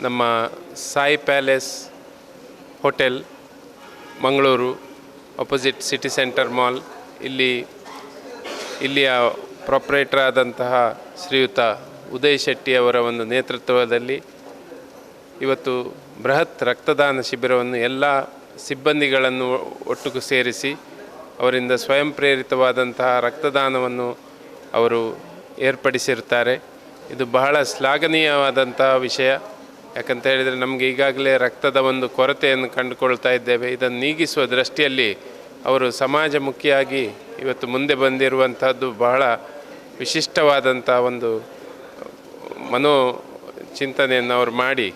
ನಮ್ಮ Sai Palace hotel, Mangaluru, opposite City Centre Mall, ಇಲ್ಲಿಯ ಪ್ರೊಪ್ರೈಟರ್ ಆದಂತಹ ಶ್ರೀಯುತ ಉದಯ್ ಶೆಟ್ಟಿ ಅವರ ಒಂದು ನೇತೃತ್ವದಲ್ಲಿ ಇವತ್ತು ಬೃಹತ್ ರಕ್ತದಾನ ಶಿಬಿರವನ್ನು ಎಲ್ಲ ಸಿಬ್ಬಂದಿಗಳನ್ನು ಒಟ್ಟಿಗೆ ಸೇರಿಸಿ ಅವರಿಂದ ಸ್ವಯಂ ಪ್ರೇರಿತವಾದಂತಹ ರಕ್ತದಾನವನ್ನು ಅವರು ಏರ್ಪಡಿಸಿರುತ್ತಾರೆ. ಇದು ಬಹಳ ಶ್ಲಾಘನೀಯವಾದಂಥ ವಿಷಯ. ಯಾಕಂತ ಹೇಳಿದರೆ ನಮಗೆ ಈಗಾಗಲೇ ರಕ್ತದ ಒಂದು ಕೊರತೆಯನ್ನು ಕಂಡುಕೊಳ್ತಾ ಇದ್ದೇವೆ. ಇದನ್ನು ನೀಗಿಸುವ ದೃಷ್ಟಿಯಲ್ಲಿ ಅವರು ಸಮಾಜಮುಖಿಯಾಗಿ ಇವತ್ತು ಮುಂದೆ ಬಂದಿರುವಂಥದ್ದು ಬಹಳ ವಿಶಿಷ್ಟವಾದಂಥ ಒಂದು ಮನೋ ಚಿಂತನೆಯನ್ನು ಅವರು ಮಾಡಿ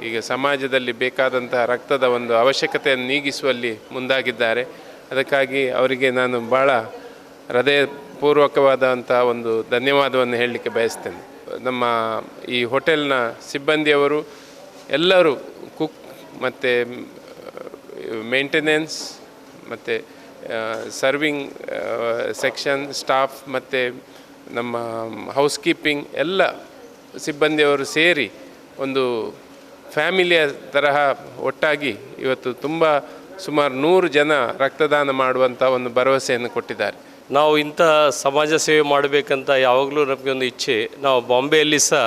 ಈಗ ಸಮಾಜದಲ್ಲಿ ಬೇಕಾದಂಥ ರಕ್ತದ ಒಂದು ಅವಶ್ಯಕತೆಯನ್ನು ನೀಗಿಸುವಲ್ಲಿ ಮುಂದಾಗಿದ್ದಾರೆ. ಅದಕ್ಕಾಗಿ ಅವರಿಗೆ ನಾನು ಬಹಳ ಹೃದಯಪೂರ್ವಕವಾದಂಥ ಒಂದು ಧನ್ಯವಾದವನ್ನು ಹೇಳಲಿಕ್ಕೆ ಬಯಸ್ತೇನೆ. ನಮ್ಮ ಈ ಹೋಟೆಲ್ನ ಸಿಬ್ಬಂದಿಯವರು ಎಲ್ಲರೂ ಕುಕ್ ಮತ್ತು ಮೇಂಟೆನೆನ್ಸ್ ಮತ್ತು serving section staff ಮತ್ತು ನಮ್ಮ ಹೌಸ್ ಕೀಪಿಂಗ್ ಎಲ್ಲ ಸಿಬ್ಬಂದಿಯವರು ಸೇರಿ ಒಂದು ಫ್ಯಾಮಿಲಿಯ ತರಹ ಒಟ್ಟಾಗಿ ಇವತ್ತು ತುಂಬ ಸುಮಾರು 100 ಜನ ರಕ್ತದಾನ ಮಾಡುವಂಥ ಒಂದು ಭರವಸೆಯನ್ನು ಕೊಟ್ಟಿದ್ದಾರೆ. ನಾವು ಇಂಥ ಸಮಾಜ ಸೇವೆ ಮಾಡಬೇಕಂತ ಯಾವಾಗಲೂ ನಮಗೆ ಒಂದು ಇಚ್ಛೆ. ನಾವು ಬಾಂಬೆಯಲ್ಲಿ ಸಹ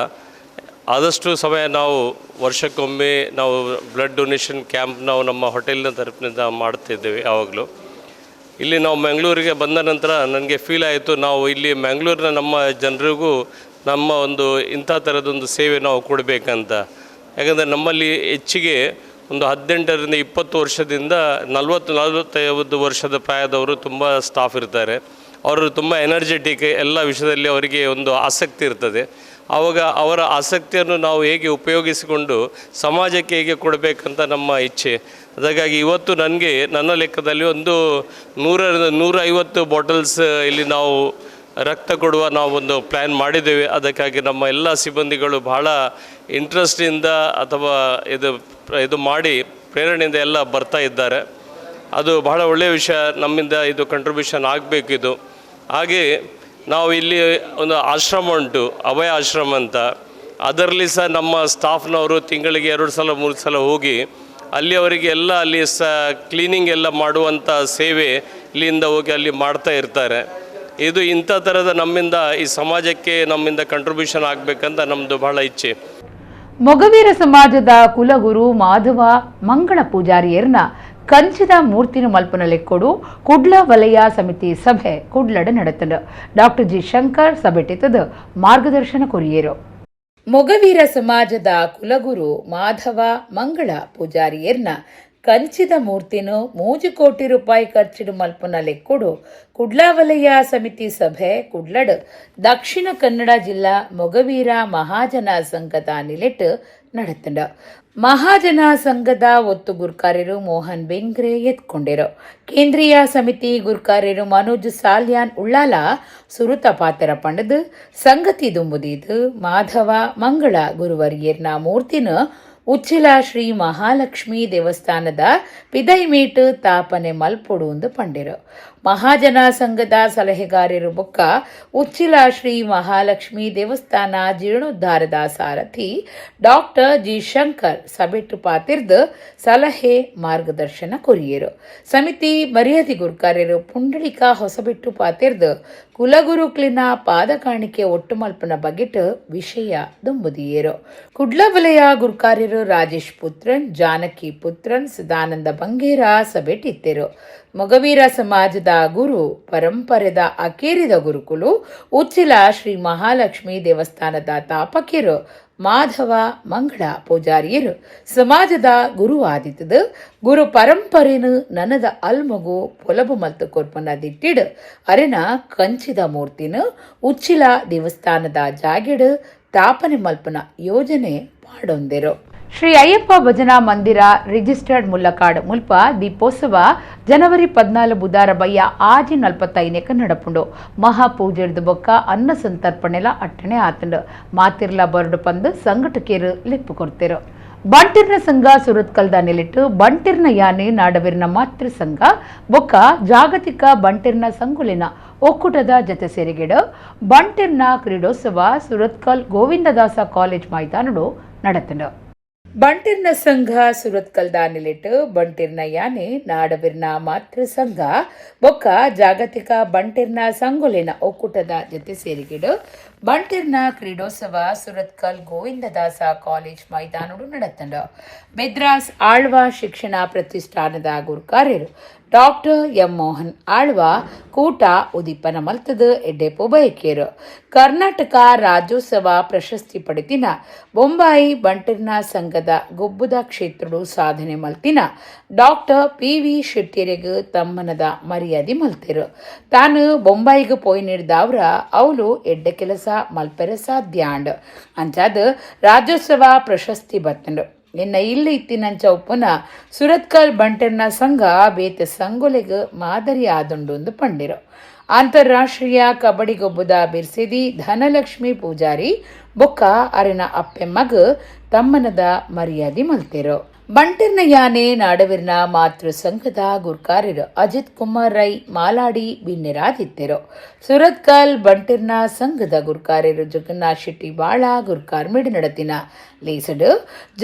ಆದಷ್ಟು ಸಮಯ ನಾವು ವರ್ಷಕ್ಕೊಮ್ಮೆ ನಾವು blood donation camp ನಾವು ನಮ್ಮ ಹೋಟೆಲ್ನ ತರಫಿನಿಂದ ಮಾಡ್ತಿದ್ದೇವೆ ಯಾವಾಗಲೂ. ಇಲ್ಲಿ ನಾವು ಮಂಗಳೂರಿಗೆ ಬಂದ ನಂತರ ನನಗೆ ಫೀಲ್ ಆಯಿತು, ನಾವು ಇಲ್ಲಿ ಮಂಗಳೂರಿನ ನಮ್ಮ ಜನರಿಗೂ ನಮ್ಮ ಒಂದು ಇಂಥ ಥರದೊಂದು ಸೇವೆ ನಾವು ಕೊಡಬೇಕಂತ. ಯಾಕಂದರೆ ನಮ್ಮಲ್ಲಿ ಹೆಚ್ಚಿಗೆ ಒಂದು 18ರಿಂದ 20 ವರ್ಷದಿಂದ 40-45 ವರ್ಷದ ಪ್ರಾಯದವರು ತುಂಬ ಸ್ಟಾಫ್ ಇರ್ತಾರೆ. ಅವರು ತುಂಬ ಎನರ್ಜೆಟಿಕ್, ಎಲ್ಲ ವಿಷಯದಲ್ಲಿ ಅವರಿಗೆ ಒಂದು ಆಸಕ್ತಿ ಇರ್ತದೆ. ಆವಾಗ ಅವರ ಆಸಕ್ತಿಯನ್ನು ನಾವು ಹೇಗೆ ಉಪಯೋಗಿಸಿಕೊಂಡು ಸಮಾಜಕ್ಕೆ ಹೇಗೆ ಕೊಡಬೇಕಂತ ನಮ್ಮ ಇಚ್ಛೆ. ಅದಕ್ಕಾಗಿ ಇವತ್ತು ನನಗೆ ನನ್ನ ಲೆಕ್ಕದಲ್ಲಿ ಒಂದು 100-150 ಬಾಟಲ್ಸ್ ಇಲ್ಲಿ ನಾವು ರಕ್ತ ಕೊಡುವ ನಾವೊಂದು ಪ್ಲ್ಯಾನ್ ಮಾಡಿದ್ದೇವೆ. ಅದಕ್ಕಾಗಿ ನಮ್ಮ ಎಲ್ಲ ಸಿಬ್ಬಂದಿಗಳು ಬಹಳ ಇಂಟ್ರೆಸ್ಟಿಂದ ಅಥವಾ ಇದು ಇದು ಮಾಡಿ ಪ್ರೇರಣೆಯಿಂದ ಎಲ್ಲ ಬರ್ತಾ ಇದ್ದಾರೆ. ಅದು ಬಹಳ ಒಳ್ಳೆಯ ವಿಷಯ. ನಮ್ಮಿಂದ ಇದು ಕಂಟ್ರಿಬ್ಯೂಷನ್ ಆಗಬೇಕಿದು. ಹಾಗೆ ನಾವು ಇಲ್ಲಿ ಒಂದು ಆಶ್ರಮ ಉಂಟು, ಅಭಯ ಆಶ್ರಮ ಅಂತ. ಅದರಲ್ಲಿ ಸಹ ನಮ್ಮ ಸ್ಟಾಫ್ನವರು ತಿಂಗಳಿಗೆ 2 ಸಲ 3 ಸಲ ಹೋಗಿ ಅಲ್ಲಿ ಅವರಿಗೆ ಎಲ್ಲ ಅಲ್ಲಿ ಸಹ ಕ್ಲೀನಿಂಗ್ ಎಲ್ಲ ಮಾಡುವಂಥ ಸೇವೆ ಇಲ್ಲಿಂದ ಹೋಗಿ ಅಲ್ಲಿ ಮಾಡ್ತಾ ಇರ್ತಾರೆ. ಇದು ಇಂಥ ಥರದ ನಮ್ಮಿಂದ ಈ ಸಮಾಜಕ್ಕೆ ನಮ್ಮಿಂದ ಕಂಟ್ರಿಬ್ಯೂಷನ್ ಆಗಬೇಕಂತ ನಮ್ಮದು ಬಹಳ ಇಚ್ಛೆ. ಮೊಗವೀರ ಸಮಾಜದ ಕುಲಗುರು ಮಾಧವ ಮಂಗಳ ಪೂಜಾರಿಯರ್ನ ಕಂಚಿದ ಮೂರ್ತಿನ ಮಲ್ಪನ ಲೆಕ್ಕೊಡು ಕುಡ್ಲ ವಲಯ ಸಮಿತಿ ಸಭೆ ಕುಡ್ಲಡ ನಡೆತಂಡು. ಡಾಕ್ಟರ್ ಜಿ ಶಂಕರ್ ಸಭೆಟಿತದ ಮಾರ್ಗದರ್ಶನ ಕೊರಿಯರು. ಮೊಗವೀರ ಸಮಾಜದ ಕುಲಗುರು ಮಾಧವ ಮಂಗಳ ಪೂಜಾರಿಯರ್ನ ಕಂಚಿದ ಮೂರ್ತಿನು 3 ಕೋಟಿ ರೂಪಾಯಿ ಖರ್ಚಿಡು ಮಲ್ಪನ ಲೆಕ್ಕೊಡು ಕುಡ್ಲ ವಲಯ ಸಮಿತಿ ಸಭೆ ಕುಡ್ಲಡ್ ದಕ್ಷಿಣ ಕನ್ನಡ ಜಿಲ್ಲಾ ಮೊಗವೀರ ಮಹಾಜನ ಸಂಘದ ನಿಲೆಟ್ ನಡತಂಡ. ಮಹಾಜನ ಸಂಘದ ಒತ್ತು ಗುರ್ಕಾರ್ಯರು ಮೋಹನ್ ಬೆಂಗ್ರೆ ಎತ್ಕೊಂಡಿರು. ಕೇಂದ್ರೀಯ ಸಮಿತಿ ಗುರ್ಕಾರ್ಯರು ಮನೋಜ್ ಸಾಲ್ಯಾನ್ ಉಳ್ಳಾಲ ಸುರುತ ಪಾತ್ರ ಪಂಡದು ಸಂಗತಿ ದುಂಬುದೀದು ಮಾಧವ ಮಂಗಳ ಗುರುವರ್ಯರ್ನ ಮೂರ್ತಿನ ಉಚ್ಚಿಲ ಶ್ರೀ ಮಹಾಲಕ್ಷ್ಮೀ ದೇವಸ್ಥಾನದ ಪಿದೈಮೇಟ್ ತಾಪನೆ ಮಲ್ಪೊಡು ಎಂದು ಪಂಡಿರು. ಮಹಾಜನ ಸಂಘದ ಸಲಹೆಗಾರರು ಬೊಕ್ಕ ಉಚ್ಚಿಲ ಶ್ರೀ ಮಹಾಲಕ್ಷ್ಮೀ ದೇವಸ್ಥಾನ ಜೀರ್ಣೋದ್ಧಾರದ ಸಾರಥಿ ಡಾಕ್ಟರ್ ಜಿ ಶಂಕರ್ ಸಭೆಟ್ಟು ಪಾತಿರ್ದು ಸಲಹೆ ಮಾರ್ಗದರ್ಶನ ಕೊರಿಯರು. ಸಮಿತಿ ಮರ್ಯಾದೆ ಗುರ್ಕಾರ್ಯರು ಪುಂಡಳಿಕ ಹೊಸಬೆಟ್ಟು ಪಾತಿರ್ದು ಕುಲಗುರುಕ್ಲಿನ ಪಾದಕಾಣಿಕೆ ಒಟ್ಟುಮಲ್ಪನ ಬಗೆಟ್ ವಿಷಯ ದುಂಬುದಿಯರು. ಕುಡ್ಲ ವಲಯ ಗುರ್ಕಾರ್ಯರು ರಾಜೇಶ್ ಪುತ್ರನ್, ಜಾನಕಿ ಪುತ್ರನ್, ಸದಾನಂದ ಬಂಗೇರ ಸಭೆಟಿತ್ತೆರು. ಮೊಗವೀರ ಸಮಾಜದ ಗುರು ಪರಂಪರೆದ ಅಕೇರಿದ ಗುರುಕುಲು ಉಚ್ಚಿಲ ಶ್ರೀ ಮಹಾಲಕ್ಷ್ಮೀ ದೇವಸ್ಥಾನದ ತಾಪಕಿರು ಮಾಧವ ಮಂಗಳ ಪೂಜಾರಿಯರು ಸಮಾಜದ ಗುರು ಆದಿತ್ತದು ಗುರು ಪರಂಪರೆನು ನನದ ಅಲ್ಮಗು ಪೊಲಬು ಮಲ್ತು ಕೊರ್ಪನ ದಿಟ್ಟಿಡು ಅರೆನ ಕಂಚಿದ ಮೂರ್ತಿನ ಉಚ್ಚಿಲ ದೇವಸ್ಥಾನದ ಜಾಗೆಡು ತಾಪನೆ ಮಲ್ಪನ ಯೋಜನೆ ಪಾಡೊಂದಿರು. ಶ್ರೀ ಅಯ್ಯಪ್ಪ ಭಜನಾ ಮಂದಿರ ರಿಜಿಸ್ಟರ್ಡ್ ಮುಲ್ಲಕಾಡ್ ಮುಲ್ಪ ದೀಪೋತ್ಸವ ಜನವರಿ 14 ಬುಧಾರ ಬಯ್ಯ 6:45ಕ್ಕೆ ನಡಪುಂಡು. ಮಹಾಪೂಜೆಡ್ದು ಬೊಕ್ಕ ಅನ್ನ ಸಂತರ್ಪಣೆಲ ಅಟ್ಟಣೆ ಆತಂಡು. ಮಾತಿರ್ಲ ಬರಡು ಪಂದು ಸಂಘಟಕೇರು ಲೆಪ್ಪು ಕೊಡ್ತಿರು. ಬಂಟಿರ್ನ ಸಂಘ ಸುರತ್ಕಲ್ದ ನೆಲಿಟ್ಟು ಬಂಟಿರ್ನ ಯಾನೆ ನಾಡವಿರ್ನ ಮಾತೃ ಸಂಘ ಬೊಕ್ಕ ಜಾಗತಿಕ ಬಂಟಿರ್ನ ಸಂಗುಲಿನ ಒಕ್ಕೂಟದ ಜತೆ ಸೇರಿಗೆಡು ಬಂಟಿರ್ನ ಕ್ರೀಡೋತ್ಸವ ಸುರತ್ಕಲ್ ಗೋವಿಂದದಾಸ ಕಾಲೇಜ್ ಮೈದಾನಡು ನಡತಂಡು. ಬಂಟಿರ್ನ ಸಂಘ ಸುರತ್ಕಲ್ದ ನೆಲೆಟ್ ಬಂಟಿರ್ನ ಯಾನೆ ನಾಡವಿರ್ನ ಮಾತೃ ಸಂಘ ಬೊಕ್ಕ ಜಾಗತಿಕ ಬಂಟಿರ್ನ ಸಂಗೊಲಿನ ಒಕ್ಕೂಟದ ಜೊತೆ ಸೇರಿಗೆಡು ಬಂಟಿರ್ನ ಕ್ರೀಡೋತ್ಸವ ಸುರತ್ಕಲ್ ಗೋವಿಂದದಾಸ ಕಾಲೇಜ್ ಮೈದಾನಡು ನಡತಂಡು. ಮೆದ್ರಾಸ್ ಆಳ್ವ ಶಿಕ್ಷಣ ಪ್ರತಿಷ್ಠಾನದ ಗುರುಕಾರ್ಯರು ಡಾಕ್ಟರ್ ಎಂ ಮೋಹನ್ ಆಳ್ವ ಕೂಟ ಉದೀಪನ ಮಲ್ತದ ಎಡ್ಡೆಪು ಬಯಕೇರು. ಕರ್ನಾಟಕ ರಾಜ್ಯೋತ್ಸವ ಪ್ರಶಸ್ತಿ ಪಡೆತಿನ ಬೊಂಬಾಯಿ ಬಂಟಿರ್ನ ಸಂಘದ ಗೊಬ್ಬುದ ಕ್ಷೇತ್ರಡು ಸಾಧನೆ ಮಲ್ತಿನ ಡಾಕ್ಟರ್ ಪಿ.ವಿ. ಶೆಟ್ಟಿಯರಿಗೆ ತಮ್ಮನದ ಮರ್ಯಾದೆ ಮಲ್ತಿರು. ತಾನು ಬೊಂಬಾಯಿಗೆ ಪೋಯ್ ನೀಡಿದವ್ರ ಅವಳು ಎಡ್ಡೆ ಕೆಲಸ ಮಲ್ಪೆರೆ ಸಾಧ್ಯ ಅಂಡ್ ಅಂಚಾದ ರಾಜ್ಯೋತ್ಸವ ಪ್ರಶಸ್ತಿ ಬತ್ತಂಡು. ನಿನ್ನ ಇಲ್ಲಿ ಇತ್ತಿನಂಚ ಉಪ್ಪುನ ಸುರತ್ಕಲ್ ಬಂಟೆರ್ನ ಸಂಘ ಬೇತೆ ಸಂಗೊಲೆಗ್ ಮಾದರಿ ಆದುಂಡು ಎಂದು ಪಂಡಿರು. ಅಂತಾರಾಷ್ಟ್ರೀಯ ಕಬಡ್ಡಿ ಗೊಬ್ಬುದ ಬಿರ್ಸಿದಿ ಧನಲಕ್ಷ್ಮಿ ಪೂಜಾರಿ ಬೊಕ್ಕ ಅರೆನ ಅಪ್ಪೆ ಮಗ ತಮ್ಮನದ ಮರ್ಯಾದೆ ಮಲ್ತಿರು. ಬಂಟಿರ್ನ ಯಾನೆ ನಾಡವಿರ್ನ ಮಾತೃ ಸಂಘದ ಗುರ್ಕಾರ್ಯರು ಅಜಿತ್ ಕುಮಾರ್ ರೈ ಮಾಲಾಡಿ ಬಿನ್ನೆರಾದಿತ್ತಿರು. ಸುರತ್ಕಲ್ ಬಂಟಿರ್ನ ಸಂಘದ ಗುರ್ಕಾರ್ಯರು ಜಗನ್ನಾಥ್ ಶೆಟ್ಟಿ ಬಾಳ ಗುರ್ಕಾರ್ ಮಿಡಿ ನಡತಿನ ಲೇಸಡು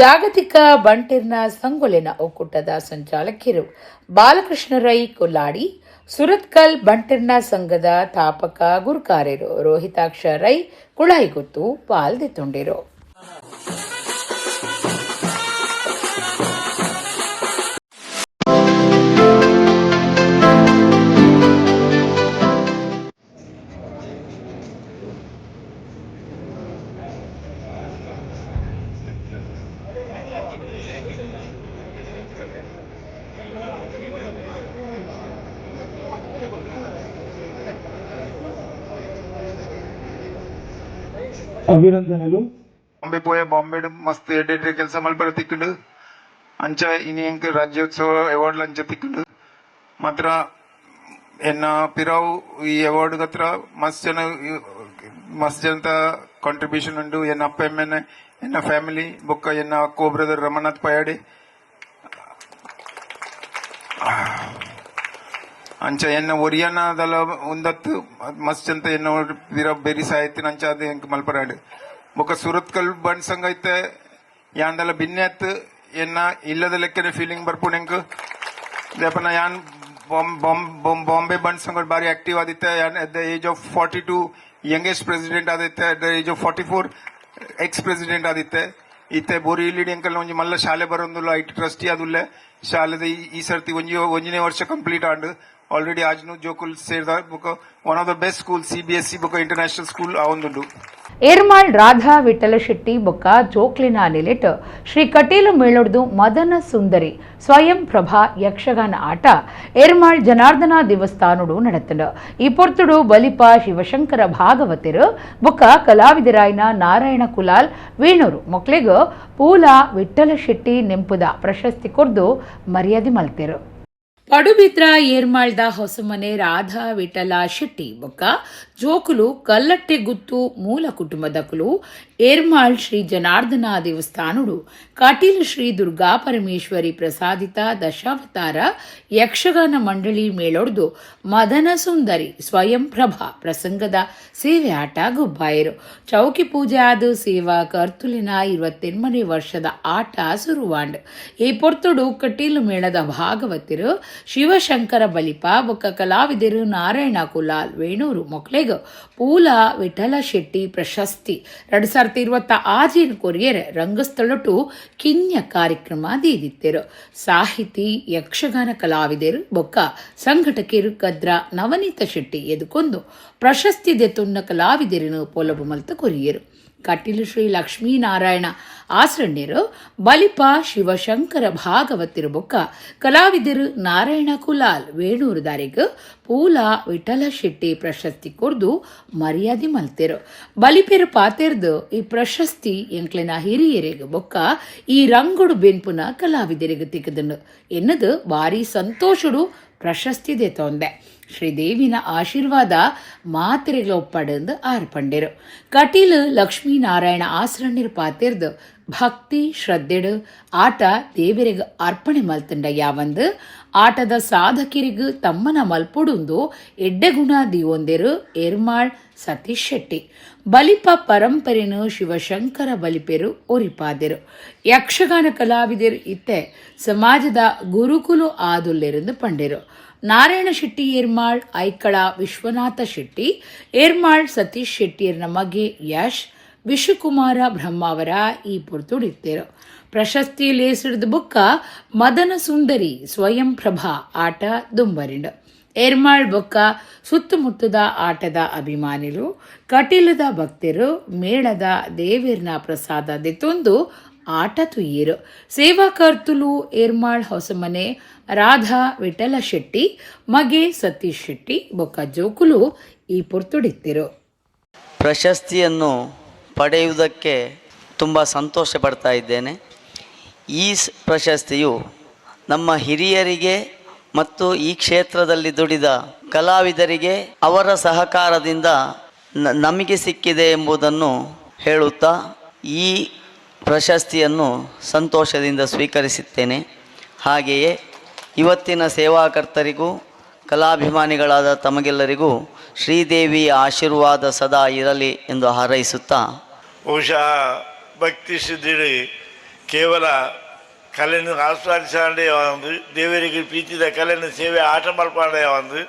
ಜಾಗತಿಕ ಬಂಟಿರ್ನ ಸಂಗೊಲೆನ ಒಕ್ಕೂಟದ ಸಂಚಾಲಕಿಯರು ಬಾಲಕೃಷ್ಣ ರೈ ಕೊಲ್ಲಾಡಿ, ಸುರತ್ಕಲ್ ಬಂಟಿರ್ನ ಸಂಘದ ತಾಪಕ ಗುರ್ಕಾರ್ಯರು ರೋಹಿತಾಕ್ಷ ರೈ ಕುಳಾಯಿಗುತ್ತು ಪಾಲ್ದೆತ್ತೊಂಡಿರು. ಅಭಿನಂದನೆಗಳು. ಬಾಂಬೆ ಪೋಯ, ಬಾಂಬೆ ಮಸ್ತ್ ಎಡ್ ಕೆಲಸ ಮಲ್ಪರ ತಿಕ್ಕುಂಡು. ಅಂಚ ಇನಿ ಎಂಕ್ ರಾಜ್ಯೋತ್ಸವ ಅವಾರ್ಡ್ ಅಂಚ ತಿಕ್ಕುಂಡು. ಮಾತ್ರ ಎನ್ನ ಪಿರಾವು ಈ ಅವಾರ್ಡ್ ಹತ್ರ ಮಸ್ತ್ ಜನ ಮಸ್ತ್ ಜನತ ಕಾಂಟ್ರಿಬ್ಯೂಷನ್ ಉಂಡು. ಎನ್ನ ಅಪ್ಪ ಎಮ್ಮೆನೆ, ಎನ್ನ ಫ್ಯಾಮಿಲಿ, ಬೊಕ್ಕ ಎನ್ನ ಕೋ ಬ್ರದರ್ ರಮನಾಥ್ ಪಯಾಡಿ. ಅಂಚ ಎನ್ನ ಒರಿಯನದಲ ಉಂದತ್ತು ಮಸ್ತ್ ಜನ ಎನ್ನ ಪಿರ ಬೆರಿ ಸಾಯತ್ತಿನ ಅಂಚ ಅದು ಎಂಕ್ ಮಲ್ಪರಾಡು. ಬೊಕ್ಕ ಸುರತ್ಕಲ್ ಬಂಡ್ ಸಂಘ ಐತೆ ಯಾಂದಲ ಬಿನ್ನೆತ್ ಎನ್ನ ಇಲ್ಲದ ಲೆಕ್ಕನೆ ಫೀಲಿಂಗ್ ಬರ್ಪುಂಡು ಎಂಕ್. ದೇಪನ ಯಾನ್ ಬಾಂಬೆ ಬಂಡ್ ಸಂಘ ಬಾರಿ ಆಕ್ಟಿವ್ ಆದಿತ್ತೆ. ಯಾನ್ at the age of 42 youngest president ಆದಿತ್ತೆ. At the age of 44 ex president ಆದಿತ್ತೆ. ಇತ್ತೆ ಬೋರಿ ಇಲ್ಲಿಡಿ ಅಂಕಲ್ ಒಂಜಿ ಮಲ್ಲ ಶಾಲೆ ಬರೊಂದುಲ್ಲ. IT trustee ಆದುಲ್ಲೆ. ಶಾಲೆದ ಈ ಸರ್ತಿ ಒಂಜಿ ಒಂಜನೇ ವರ್ಷ ಕಂಪ್ಲೀಟ್ ಆಂಡ್. ಆಲ್ರೆಡಿ ಆಜ್ನು ಜೋಕುಲ್ ಸೇರ್ದ. ಬೊಕ one of the best school, CBSE ಬೊಕ ಇಂಟರ್ನ್ಯಾಷನಲ್ ಸ್ಕೂಲ್ ಆವೊಂದುಂಡು. Ermal Radha Vittala Shetty ಬೊಕ್ಕ ಜೋಕ್ಲಿನ ನಿಲೆಟ್ ಶ್ರೀ ಕಟೀಲು ಮೇಳೊಡ್ದು ಮದನ ಸುಂದರಿ ಸ್ವಯಂ ಪ್ರಭಾ ಯಕ್ಷಗಾನ ಆಟ ಏರ್ಮಾಳ್ ಜನಾರ್ದನ ದೇವಸ್ಥಾನಡು ನಡತಂಡು. ಈ ಪೊರ್ತುಡು ಬಲಿಪ ಶಿವಶಂಕರ ಭಾಗವತಿರು ಬೊಕ್ಕ ಕಲಾವಿದರಾಯನ ನಾರಾಯಣ ಕುಲಾಲ್ ವೇಣೂರು ಮೊಕ್ಲೆಗ್ ಪೂಲ ವಿಠಲ ಶೆಟ್ಟಿ ನೆಂಪುದ ಪ್ರಶಸ್ತಿ ಕೊರ್ದು ಮರ್ಯಾದೆ ಮಲ್ತೆರು. ಪಡುಬಿದ್ರ ಏರ್ಮಾಳ್ದ ಹೊಸಮನೆ ರಾಧಾ ವಿಠಲ ಶೆಟ್ಟಿ ಬೊಕ್ಕ ಜೋಕುಲು ಕಲ್ಲಟ್ಟೆ ಗುತ್ತು ಮೂಲ ಕುಟುಂಬದಕುಲು ಏರ್ಮಾಳ್ ಶ್ರೀ ಜನಾರ್ದನ ದೇವಸ್ಥಾನಡು ಕಟೀಲು ಶ್ರೀ ದುರ್ಗಾ ಪರಮೇಶ್ವರಿ ಪ್ರಸಾದಿತ ದಶಾವತಾರ ಯಕ್ಷಗಾನ ಮಂಡಳಿ ಮೇಳೊಡ್ದು ಮದನ ಸುಂದರಿ ಸ್ವಯಂ ಪ್ರಭಾ ಪ್ರಸಂಗದ ಸೇವೆ ಆಟ ಗುಬ್ಬಾಯರು. ಚೌಕಿ ಪೂಜೆ ಆದ ಸೇವಾ ಕರ್ತುಲಿನ 28ನೇ ವರ್ಷದ ಆಟ ಸುರುವಾಂಡ್. ಈ ಪೊರ್ತುಡು ಕಟೀಲು ಮೇಳದ ಭಾಗವತಿರು ಶಿವಶಂಕರ ಬಲಿಪ ಬೊಕ್ಕ ಕಲಾವಿದರು ನಾರಾಯಣ ಕುಲಾಲ್ ವೇಣೂರು ಮೊಕ್ಲೆಗ್ ಪೂಲ ವಿಠಲ ಶೆಟ್ಟಿ ಪ್ರಶಸ್ತಿ 2026 ಕೊರಿಯರ್ ರಂಗಸ್ಥಳಟು ಕಿನ್ಯ ಕಾರ್ಯಕ್ರಮ ದೀದಿತ್ತೆರು. ಸಾಹಿತಿ ಯಕ್ಷಗಾನ ಕಲಾವಿದರು ಬೊಕ್ಕ ಸಂಘಟಕಿರು ಕದ್ರ ನವನೀತ ಶೆಟ್ಟಿ ಎದುಕೊಂದು ಪ್ರಶಸ್ತಿ ದೆತೊನ್ನ ಕಲಾವಿದರನ್ನು ಪೊಲಬು ಮಲ್ತ ಕೊರಿಯರು. ಕಟೀಲು ಶ್ರೀ ಲಕ್ಷ್ಮೀನಾರಾಯಣ ಆಸರಣ್ಯರು ಬಲಿಪ ಶಿವಶಂಕರ ಭಾಗವತಿರು ಬೊಕ್ಕ ಕಲಾವಿದರು ನಾರಾಯಣ ಕುಲಾಲ್ ವೇಣೂರುದಾರಿಗ್ ಪೂಲ ವಿಠಲ ಶೆಟ್ಟಿ ಪ್ರಶಸ್ತಿ ಕೊರ್ದು ಮರ್ಯಾದೆ ಮಲ್ತೆರು. ಬಲಿಪೆರು ಪಾತೆರ್ದು ಈ ಪ್ರಶಸ್ತಿ ಎಂಕ್ಲೆನ ಹಿರಿಯರಿಗೆ ಬೊಕ್ಕ ಈ ರಂಗುಡು ಬೆನ್ಪುನ ಕಲಾವಿದರಿಗೆ ತಿಕ್ಕದನು ಎನ್ನದು ಭಾರಿ ಸಂತೋಷಡು ಪ್ರಶಸ್ತಿ ದೆತೊಂದೆ. ಶ್ರೀದೇವಿನ ಆಶೀರ್ವಾದ ಮಾತೆರೆಗ್ಲ ಒಪ್ಪಡಂದು ಆರ್ಪಂಡೆರು. ಕಟೀಲು ಲಕ್ಷ್ಮೀನಾರಾಯಣ ಆಸರಣ್ಯರು ಪಾತೆರ್ದು ಭಕ್ತಿ ಶ್ರದ್ಧೆಡು ಆಟ ದೇವರಿಗೆ ಅರ್ಪಣೆ ಮಲ್ತಂಡ ಯಾವಂದು ಆಟದ ಸಾಧಕರಿಗೆ ತಮ್ಮನ ಮಲ್ಪೊಡುಂದು ಎಡ್ಡೆಗುಣ ದಿವೊಂದೆರು. ಏರ್ಮಾಳ್ ಸತೀಶ್ ಶೆಟ್ಟಿ ಬಲಿಪ ಪರಂಪರೆನು ಶಿವಶಂಕರ ಬಲಿಪೆರು ಒರಿಪಾದೆರು. ಯಕ್ಷಗಾನ ಕಲಾವಿದರು ಇತ್ತೆ ಸಮಾಜದ ಗುರುಕುಲು ಆದುಲ್ಲೆರೆಂದು ಪಂಡೆರು. ನಾರಾಯಣ ಶೆಟ್ಟಿ ಏರ್ಮಾಳ್, ಐಕಳ ವಿಶ್ವನಾಥ ಶೆಟ್ಟಿ ಏರ್ಮಾಳ್, ಸತೀಶ್ ಶೆಟ್ಟಿಯರ್ನ ಮಗೆ ಯಶ್ ವಿಶ್ವಕುಮಾರ ಬ್ರಹ್ಮಾವರ ಈ ಪೊರ್ತುಡಿತ್ತೇರು. ಪ್ರಶಸ್ತಿ ಲೇಸಿಡ್ದ ಬುಕ್ಕ ಮದನ ಸುಂದರಿ ಸ್ವಯಂ ಪ್ರಭಾ ಆಟ ದುಂಬರಿಂಡು. ಏರ್ಮಾಳ್ ಬೊಕ್ಕ ಸುತ್ತಮುತ್ತದ ಆಟದ ಅಭಿಮಾನಿಲು, ಕಟೀಲದ ಭಕ್ತರು ಮೇಳದ ದೇವಿರ್ನ ಪ್ರಸಾದ ದೆತ್ತೊಂದು ಆಟ ತುಯ್ಯರು. ಸೇವಾಕರ್ತುಲು ಏರ್ಮಾಳ್ ಹೊಸಮನೆ ರಾಧಾ ವಿಠಲ ಶೆಟ್ಟಿ ಮಗೆ ಸತೀಶ್ ಶೆಟ್ಟಿ ಬೊಕ್ಕ ಜೋಕುಲು ಈ ಪೊರ್ತುಡಿತ್ತಿರು. ಪ್ರಶಸ್ತಿಯನ್ನು ಪಡೆಯುವುದಕ್ಕೆ ತುಂಬ ಸಂತೋಷ ಪಡ್ತಾ ಇದ್ದೇನೆ. ಈ ಪ್ರಶಸ್ತಿಯು ನಮ್ಮ ಹಿರಿಯರಿಗೆ ಮತ್ತು ಈ ಕ್ಷೇತ್ರದಲ್ಲಿ ದುಡಿದ ಕಲಾವಿದರಿಗೆ ಅವರ ಸಹಕಾರದಿಂದ ನಮಗೆ ಸಿಕ್ಕಿದೆ ಎಂಬುದನ್ನು ಹೇಳುತ್ತಾ ಈ ಪ್ರಶಸ್ತಿಯನ್ನು ಸಂತೋಷದಿಂದ ಸ್ವೀಕರಿಸುತ್ತೇನೆ. ಹಾಗೆಯೇ ಇವತ್ತಿನ ಸೇವಾಕರ್ತರಿಗೂ ಕಲಾಭಿಮಾನಿಗಳಾದ ತಮಗೆಲ್ಲರಿಗೂ ಶ್ರೀದೇವಿಯ ಆಶೀರ್ವಾದ ಸದಾ ಇರಲಿ ಎಂದು ಹಾರೈಸುತ್ತಾ. ಬಹುಶಃ ಭಕ್ತಿ ಸಿದ್ಧಿ ಕೇವಲ ಕಲೆಯನ್ನು ಆಸ್ವಾದಿಸಾಂಡೆ ಒಂದು, ದೇವರಿಗೆ ಪ್ರೀತಿದ ಕಲೆಯನ್ನು ಸೇವೆ ಆಟ ಮಲ್ಪಾಂಡೆ ಒಂದು,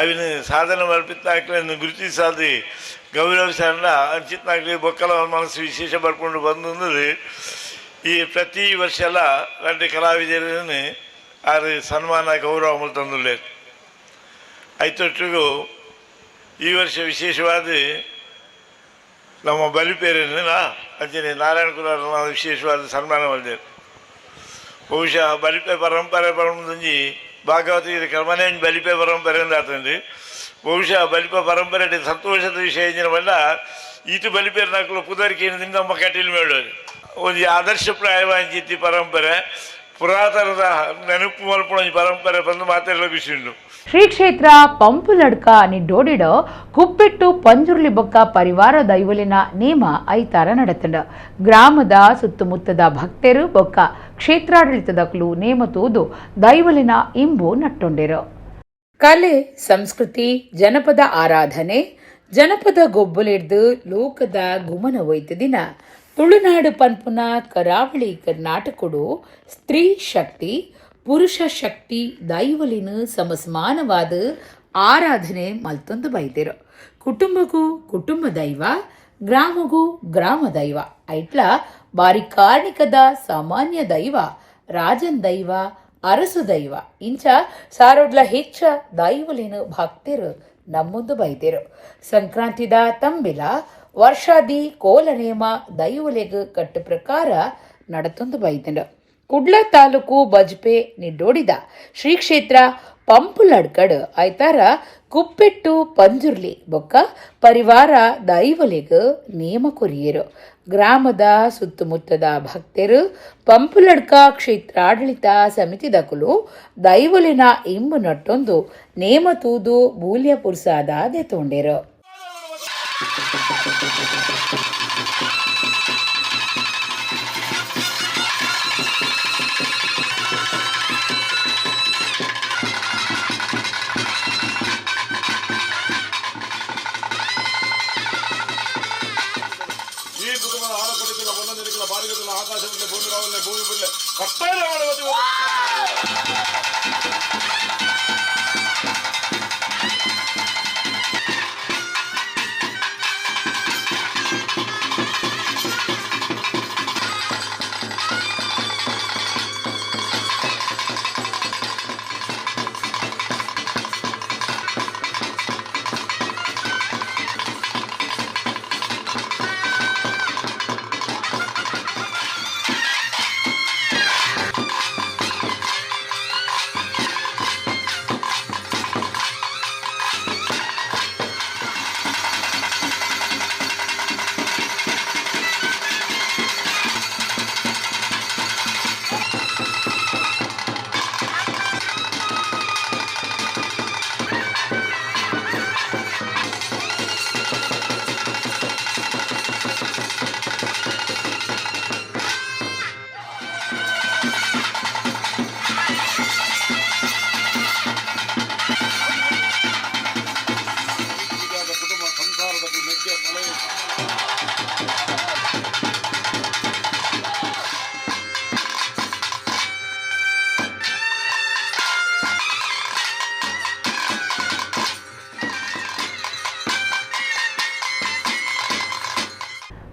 ಅವಿನ ಸಾಧನೆ ಮಲ್ಪಿತ್ತಾಕ್ಲೆಯನ್ನು ಗುರುತಿಸಾದಿ ಗೌರವಿಸಂಡ ಅಂಚಿತ್ನಾಗ್ಲಿ ಬೊಕ್ಕಲ ಮನಸ್ಸು ವಿಶೇಷ ಬರ್ಕೊಂಡು ಬಂದು ಈ ಪ್ರತಿ ವರ್ಷ ಎಲ್ಲ రెండు ಕಲಾವಿದರನ್ನು ಆರು ಸನ್ಮಾನ ಗೌರವ ಮಲ್ತಂದುಲ್ಲೇರು. ಐತೊಟ್ಟಿಗೂ ಈ ವರ್ಷ ವಿಶೇಷವಾದ ನಮ್ಮ ಬಲಿಪೇರನ್ನ ಅಂಚನೆ ನಾರಾಯಣ ಕುಲಾರನ ವಿಶೇಷವಾದ ಸನ್ಮಾನ ಮಲ್ದೇರು. ಬಹುಶಃ ಬಲಿಪೆ ಪರಂಪರೆ ಪರಂಪರೆ ಭಾಗವತ ಕ್ರಮನೇ ಬಲಿಪೆ ಪರಂಪರೆ ಅಂದಾತಂದು. ಬಹುಶಃ ಬಲಿಪ ಪರಂಪರೆ ಸಂತೋಷದ ವಿಷಯ ಎಂಜಿನ ಈತು ಬಲಿಪೇರ್ನಾಕಲು ಪುದರಿಕೆಯಿಂದ ನಮ್ಮ ಕಟೀಲು ಮೇಳೋದು ಒಂದು ಆದರ್ಶಪ್ರಾಯವಾಂಚಿತ್ತಿ ಪರಂಪರೆ ಪುರಾತನದ ನೆನಪು ಮಲ್ಪುಣ ಪರಂಪರೆ ಬಂದು ಮಾತೆಲ್ಲ ಖುಷಿ ಉಂಟು. ಶ್ರೀ ಕ್ಷೇತ್ರ ಪಂಪುಲಡ್ಕ ನಿಡ್ಡೋಡಿಡ ಕುಪ್ಪಿಟ್ಟು ಪಂಜುರ್ಲಿ ಬೊಕ್ಕ ಪರಿವಾರ ದೈವಲಿನ ನೇಮ ಐತಾರ ನಡತಂಡ. ಗ್ರಾಮದ ಸುತ್ತಮುತ್ತದ ಭಕ್ತರು ಬೊಕ್ಕ ಕ್ಷೇತ್ರಾಡಳಿತದಕ್ಲು ನೇಮ ತೂದು ದೈವಲಿನ ಇಂಬು ನಟ್ಟೊಂಡಿರು. ಕಲೆ, ಸಂಸ್ಕೃತಿ, ಜನಪದ ಆರಾಧನೆ, ಜನಪದ ಗೊಬ್ಬಲಿಡ್ದು ಲೋಕದ ಗುಮನ ಒಯ್ತ ದಿನ ತುಳುನಾಡು ಪನ್ಪುನ ಕರಾವಳಿ ಕರ್ನಾಟಕಡು ಸ್ತ್ರೀ ಶಕ್ತಿ, ಪುರುಷ ಶಕ್ತಿ ದೈವಲಿನ ಸಮಸಮಾನವಾದ ಆರಾಧನೆ ಮಲ್ತೊಂದು ಬೈದಿರು. ಕುಟುಂಬಗೂ ಕುಟುಂಬ ದೈವ, ಗ್ರಾಮಗೂ ಗ್ರಾಮ ದೈವ, ಐಟ್ಲ ಬಾರಿ ಕಾರ್ಣಿಕದ ಸಾಮಾನ್ಯ ದೈವ, ರಾಜನ್ ದೈವ, ಅರಸು ದೈವ ಇಂಚ ಸಾರೋಡ್ಲ ಹೆಚ್ಚ ದೈವಲಿನ ಭಕ್ತರು ನಮ್ಮೊಂದು ಬೈದಿರು. ಸಂಕ್ರಾಂತಿದ ತಂಬಿಲ, ವರ್ಷಾದಿ ಕೋಲನೇಮ ದೈವಲೆಗ್ ಕಟ್ಟು ಪ್ರಕಾರ ನಡತೊಂದು ಬೈತಂಡು. ಕುಡ್ಲ ತಾಲೂಕು ಬಜ್ಪೆ ನಿಡ್ಡೋಡಿದ ಶ್ರೀ ಕ್ಷೇತ್ರ ಪಂಪುಲಡ್ಕಡ್ ಐತಾರ ಕುಪ್ಪೆಟ್ಟು ಪಂಜುರ್ಲಿ ಬೊಕ್ಕ ಪರಿವಾರ ದೈವಲೆಗ್ ನೇಮ ಕೊರಿಯರು. ಗ್ರಾಮದ ಸುತ್ತಮುತ್ತದ ಭಕ್ತರು ಪಂಪುಲಡ್ಕ ಕ್ಷೇತ್ರಾಡಳಿತ ಸಮಿತಿದಕುಲು ದೈವಲಿನ ಇಂಬು ನಟ್ಟೊಂದು ನೇಮ ತೂದು ಬೂಲ್ಯ ಪುರ್ಸಾದ ದೆತೊಂಡೆರು.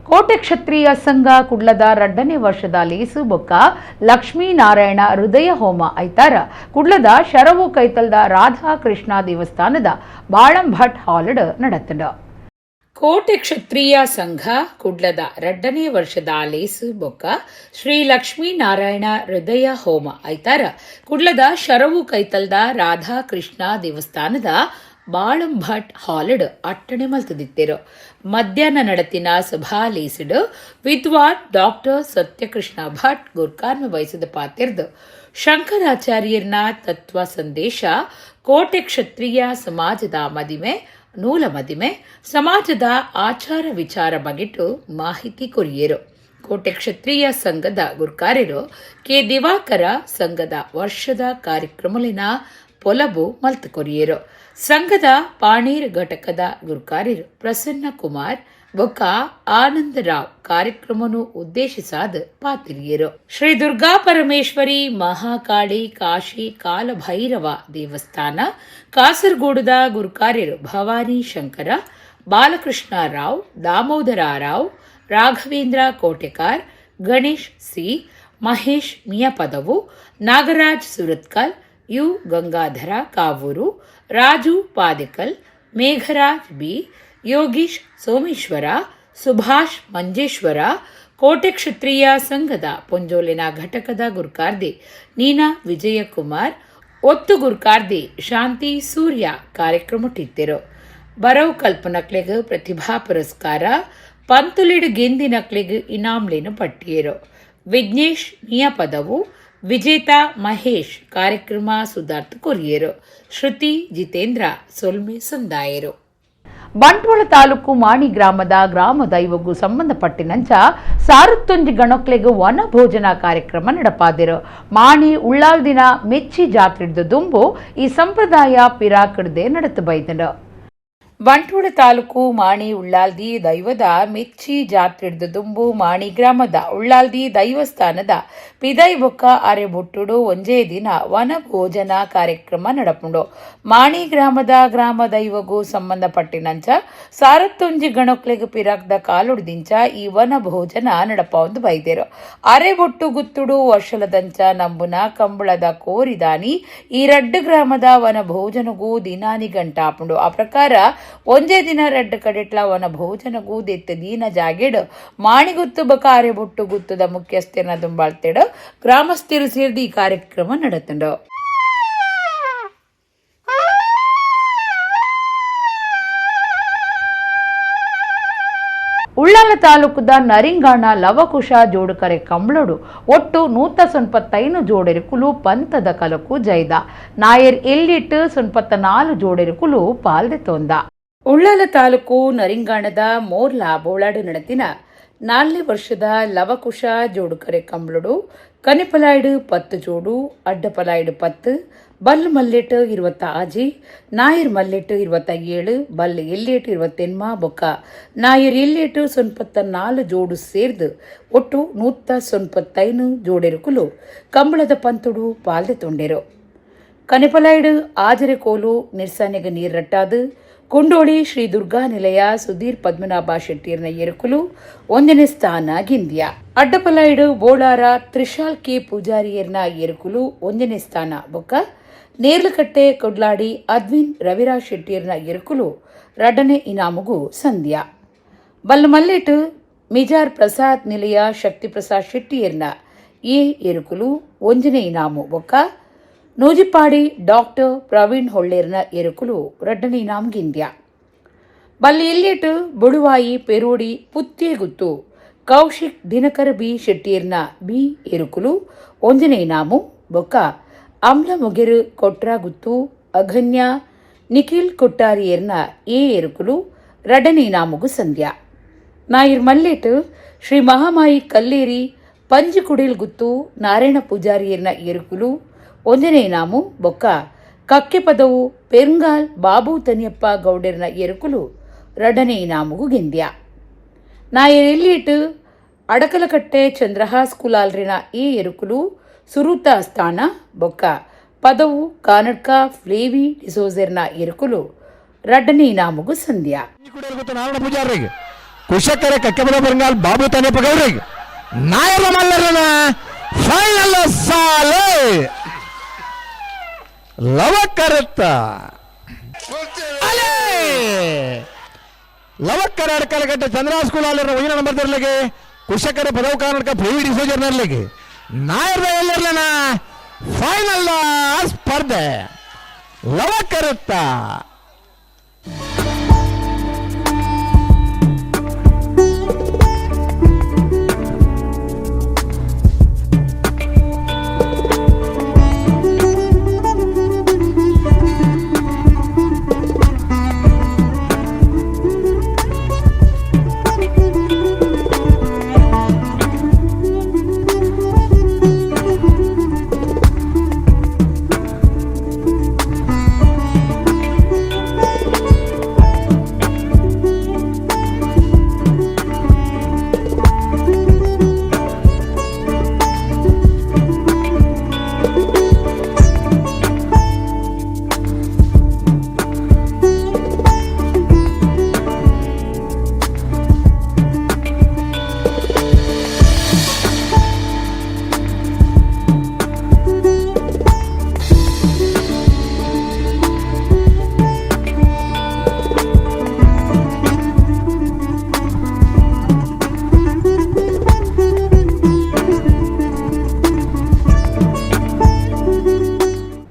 ಕೋಟೆ ಕ್ಷತ್ರಿಯ ಸಂಘ ಕುಡ್ಲದ 2ನೇ ವರ್ಷದ ಲೇಸು ಬೊಕ್ಕ ಲಕ್ಷ್ಮೀನಾರಾಯಣ ಹೃದಯ ಹೋಮ ಐತಾರ ಕುಡ್ಲದ ಶರವು ಕೈತಲ್ದ ರಾಧಾಕೃಷ್ಣ ದೇವಸ್ಥಾನದ ಬಾಳಂಭಟ್ ಹಾಲ್ಡ್ ನಡತಂಡ. ಕೋಟೆ ಕ್ಷತ್ರಿಯ ಸಂಘ ಕುಡ್ಲದ 2ನೇ ವರ್ಷದ ಲೇಸು ಬೊಕ್ಕ ಶ್ರೀ ಲಕ್ಷ್ಮೀನಾರಾಯಣ ಹೃದಯ ಹೋಮ ಐತಾರ ಕುಡ್ಲದ ಶರವು ಕೈತಲ್ದ ರಾಧಾಕೃಷ್ಣ ದೇವಸ್ಥಾನದ ಬಾಳಂಭಟ್ ಹಾಲ್ಡ್ ಅಟ್ಟಣೆ ಮಲ್ತದಿತ್ತೆರು. ಮಧ್ಯಾಹ್ನ ನಡತಿನ ಸಭಾ ಲೇಸಿಡು ವಿದ್ವಾನ್ ಡಾಕ್ಟರ್ ಸತ್ಯಕೃಷ್ಣ ಭಟ್ ಗುರ್ಕಾರ್ಮೆ ವಹಿಸಿದ ಪಾತಿರ್ದು ಶಂಕರಾಚಾರ್ಯರ್ನ ತತ್ವ ಸಂದೇಶ ಕೋಟೆ ಕ್ಷತ್ರಿಯ ಸಮಾಜದ ಮದಿಮೆ ನೂಲ ಮದಿಮೆ ಸಮಾಜದ ಆಚಾರ ವಿಚಾರ ಬಗೆಟು ಮಾಹಿತಿ ಕೊರಿಯರು. ಕೋಟೆ ಕ್ಷತ್ರಿಯ ಸಂಘದ ಗುರ್ಕಾರ್ಯರು ಕೆ ದಿವಾಕರ ಸಂಘದ ವರ್ಷದ ಕಾರ್ಯಕ್ರಮಲಿನ ಪೊಲಬು ಮಲ್ತು ಕೊರಿಯರು. ಸಂಘದ ಪಾಣೀರ್ ಘಟಕದ ಗುರ್ಕಾರ್ಯರು ಪ್ರಸನ್ನ ಕುಮಾರ್ ಬೊಕ್ಕ ಆನಂದರಾವ್ ಕಾರ್ಯಕ್ರಮನು ಉದ್ದೇಶಿಸಾದ ಪಾತಿರಿಯರು. ಶ್ರೀ ದುರ್ಗಾ ಪರಮೇಶ್ವರಿ ಮಹಾಕಾಳಿ ಕಾಶಿ ಕಾಲಭೈರವ ದೇವಸ್ಥಾನ ಕಾಸರಗೋಡುದ ಗುರುಕಾರ್ಯರು Bhavani Shankara, Balakrishna Rao, Damodara Rao, Raghavendra Kotekar, Ganesh C, Mahesh Miyapadavu, Nagaraj Surathkal, U Gangadhara Kavoor, Raju Padekal, Megharaj B, Yogish Someshwara, Subhash Manjeshwar, Kote Kshatriya ಸಂಘದ ಪೊಂಜೋಲಿನ ಘಟಕದ ಗುರ್ಕಾರ್ದಿ ನೀನಾ ವಿಜಯಕುಮಾರ್, ಒತ್ತು ಗುರ್ಕಾರ್ದಿ ಶಾಂತಿ ಸೂರ್ಯ ಕಾರ್ಯಕ್ರಮಟ್ಟಿದ್ದರು. ಬರವು ಕಲ್ಪನಕ್ಲೆಗ್ ಪ್ರತಿಭಾ ಪುರಸ್ಕಾರ, ಪಂತುಲಿಡು ಗೆಂದಿನಕ್ಲೆಗ್ ಇನಾಮ್ಲೇನು ಪಟ್ಟಿಯರು. ವಿಘ್ನೇಶ್ ನಿಯಪದವು, ವಿಜೇತ ಮಹೇಶ್ ಕಾರ್ಯಕ್ರಮ ಸುಧಾರ್ಥ ಕೊರಿಯರು, ಶ್ರುತಿ ಜಿತೇಂದ್ರ ಸೊಲ್ಮೆ ಸಂದಾಯರು. ಬಂಟ್ವಾಳ ತಾಲೂಕು ಮಾಣಿ ಗ್ರಾಮದ ಗ್ರಾಮ ದೈವಗೂ ಸಂಬಂಧಪಟ್ಟಿನಂಚ ಸಾರುತ್ತೊಂಜಿ ಗಣಕ್ಲೆಗ್ ವನ ಭೋಜನ ಕಾರ್ಯಕ್ರಮ ನಡಪಾದಿರು. ಮಾಣಿ ಉಳ್ಳಾಲ್ದಿನ ಮೆಚ್ಚಿ ಜಾತ್ರೆದ ದುಂಬು ಈ ಸಂಪ್ರದಾಯ ಪಿರಾಕಡ್ದೆ ನಡೆತು ಬೈದನು. ಬಂಟ್ವಾಳ ತಾಲೂಕು ಮಾಣಿ ಉಳ್ಳಾಲ್ದಿ ದೈವದ ಮೆಚ್ಚಿ ಜಾತ್ರೆದ ದುಂಬು ಮಾಣಿ ಗ್ರಾಮದ ಉಳ್ಳಾಲ್ದಿ ದೈವಸ್ಥಾನದ ಪಿದೈ ಬೊಕ್ಕ ಅರೆ ಬೊಟ್ಟುಡು ಒಂಜೇ ದಿನ ವನ ಭೋಜನ ಕಾರ್ಯಕ್ರಮ ನಡಪುಂಡು. ಮಾಣಿ ಗ್ರಾಮದ ಗ್ರಾಮ ದೈವಗೂ ಸಂಬಂಧಪಟ್ಟಿನಂಚ ಸಾರತ್ತೊಂಜಿ ಗಣಕ್ಲೆಗ್ ಪಿರಾಕ್ದ ಕಾಲುಡ್ದಿಂಚ ಈ ವನ ಭೋಜನ ನಡಪೊಂದು ಬೈದೆರು. ಅರೆ ಬೊಟ್ಟು ಗುತ್ತುಡು ವರ್ಷಲದಂಚ ನಂಬುನ ಕಂಬಳದ ಕೋರಿದಾನಿ ಈ ರಡ್ಡು ಗ್ರಾಮದ ವನ ಭೋಜನಗೂ ದಿನಾನಿ ಗಂಟಾಪುಂಡು. ಆ ಪ್ರಕಾರ ಒಂಜೇ ದಿನ ರಡ್ಡ್ ಕಡೆಟ್ಲ ವನ ಭೋಜನ ಗೂದೆತ್ತು ದೀನ ಜಾಗೆಡ್ ಮಾಣಿಗುತ್ತು ಬಕಾರೆ ಬೊಟ್ಟು ಗುತ್ತದ ಮುಖ್ಯಸ್ಥೆರ್ನ ದುಂಬಾಳ್ತೆಡ್ ಗ್ರಾಮಸ್ಥರು ಸೇರ್ದು ಈ ಕಾರ್ಯಕ್ರಮ ನಡತುಂಡು. ಉಳ್ಳಾಲ ತಾಲೂಕುದ ನರಿಂಗಾಣ ಲವಕುಶ ಜೋಡುಕರೆ ಕಂಬಳೋಡು ಒಟ್ಟು 195 ಜೋಡೆರುಕುಲು ಪಂತದ ಕಲಕು ಜೈದ ನಾಯರ್ ಎಲ್ಲಿಟ್ಟು 94 ಜೋಡೆರುಕುಲು ಪಾಲ್ದೆ ತೋಂದ. ಉಳ್ಳಾಲ ತಾಲೂಕು ನರಿಂಗಾಣದ ಮೋರ್ಲಾ ಬೋಳಾಡು ನಡತಿನ 4ನೇ ವರ್ಷದ ಲವಕುಶ ಜೋಡುಕರೆ ಕಂಬಳೋಡು ಕನಿಪಲಾಯ್ಡು 10 ಜೋಡು, ಅಡ್ಡಪಲಾಯ್ಡು 10, ಬಲ್ ಮಲ್ಲೆಟ್ಟು 26, ನಾಯರ್ ಮಲ್ಲೆಟ್ಟು 27, ಬಲ್ ಎಲ್ಲೇಟು 28 ಬೊಕ್ಕ ನಾಯರ್ ಎಲ್ಲೇಟು 94 ಜೋಡು ಸೇರ್ದು ಒಟ್ಟು 195 ಜೋಡೆರುಕುಲು ಕಂಬಳದ ಪಂತುಡು ಪಾಲ್ದೆ ತೊಂಡೆರು. ಕನಿಪಲಾಯ್ಡು ಆಜರೆಕೋಲು ನಿರ್ಸನೆಗ ನೀರ್ರಟ್ಟಾದು ಕೊಂಡೋಳಿ ಶ್ರೀ ದುರ್ಗಾ ನಿಲಯ ಸುಧೀರ್ ಪದ್ಮನಾಭ ಶೆಟ್ಟಿರ್ನ ಎರುಕುಲು 1ನೇ ಸ್ಥಾನ ಗಿಂದ್ಯ. ಅಡ್ಡಪಲಾಯ್ಡು ಬೋಳಾರ ತ್ರಿಶಾಲ್ ಕೆ ಪೂಜಾರಿಯರ್ನ ಎರುಕುಲು 1ನೇ ಸ್ಥಾನ ಬೊಕ್ಕ ನೇರ್ಲಕಟ್ಟೆ ಕೊಡ್ಲಾಡಿ ಅದ್ವಿನ್ ರವಿರಾಜ್ ಶೆಟ್ಟಿರ್ನ ಎರುಕುಲು 2ನೇ ಇನಾಮುಗು ಸಂಧ್ಯಾ. ಬಲ್ಲಮಲ್ಲೆಟು ಮಿಜಾರ್ ಪ್ರಸಾದ್ ನಿಲಯ ಶಕ್ತಿ ಪ್ರಸಾದ್ ಶೆಟ್ಟಿಯರ್ನ ಎ ಎರುಕುಲು 1ನೇ ಇನಾಮು ಬೊಕ್ಕ ನೂಜಿಪಾಡಿ ಡಾಕ್ಟರ್ ಪ್ರವೀಣ್ ಹೊಳ್ಳೇರ್ನ ಎರುಕುಲು 2ನೇ ಇನಾಮ್ ಗಿಂದ್ಯ. ಬಲ್ಲಿ ಎಲ್ಲಿಟ್ಟು ಬುಡುವಾಯಿ ಪೆರೋಡಿ ಪುತ್ತೇಗುತ್ತು ಕೌಶಿಕ್ ದಿನಕರ ಬಿ ಶೆಟ್ಟಿಯರ್ನ ಬಿ ಎರುಕುಲು 1ನೇ ಇನಾಮು ಬೊಕ್ಕ ಅಮ್ಲ ಮೊಗೆರು ಕೊಟ್ರಾಗುತ್ತು ಅಘನ್ಯ ನಿಖಿಲ್ ಕೊಟ್ಟಾರಿಯರ್ನ ಎ ಎರುಕುಲು 2ನೇ ಇನಾಮುಗು ಸಂಧ್ಯಾ. ನಾಯಿರ್ ಮಲ್ಲೇಟು ಶ್ರೀ ಮಹಾಮಾಯಿ ಕಲ್ಲೇರಿ ಪಂಜಿಕುಡಿಲ್ ಗುತ್ತು ನಾರಾಯಣ ಪೂಜಾರಿಯರ್ನ ಎರುಕುಲು 1ನೇ ಇನಾಮು ಬೊಕ್ಕ ಕಕ್ಕೆಪದವು ಪೆರ್ಂಗಾಲ್ ಬಾಬು ತನಿಯಪ್ಪ ಗೌಡರ್ನ ಎರುಕುಲು 2ನೇ ಇನಾಮುಗು ಗೆಂದ್ಯ. ನಾಯರ್ ಎಲ್ಲಿಟ್ಟು ಅಡಕಲಕಟ್ಟೆ ಚಂದ್ರಹಾಸ್ ಕುಲಾಲ್ರಿನ ಎ ಎರುಕುಲು ಸುರುತ ಸ್ಥಾನ ಬೊಕ್ಕ ಪದವು ಕಾನಡ್ಕ ಫ್ಲೇವಿ ಡಿಸೋಜರ್ನ ಎರುಕುಲು 2ನೇ ಇನಾಮುಗು ಸಂಧ್ಯಾ. ನಾರಾಯಣ ಪೂಜಾರಿಗೆ ಕುಶಕರೆ ಕಕ್ಕೆಪದ ಪೆರ್ಂಗಾಲ್ ಬಾಬು ತನಿಯಪ್ಪ ಗೌಡ್ರಿಗೆ ನಾಯರ ಮಲ್ಲರನ ಫೈನಲ್ ಸಾಲೆ ಲವಕರತ್ತ ಅಲೇ ಲವಕರ ಅಡಕಲಗಟ್ಟೆ ಚಂದ್ರಾಸ್ ಕುಲಾಲರ ಒಯ್ಯಿನ ನಂಬರ್ ತರಲಿಗೆ ಕುಶಕರ ಪದವು ಕಾನಡ್ಕ ಫ್ಲೇವಿ ಡಿಸೋಜರ್ನರ್ಲಿಗೆ ನಾಯರ್ದ ಎಲ್ಲರ್ಲನ ಫೈನಲ್ ಸ್ಪರ್ಧೆ ಲವಕರತ್ತ.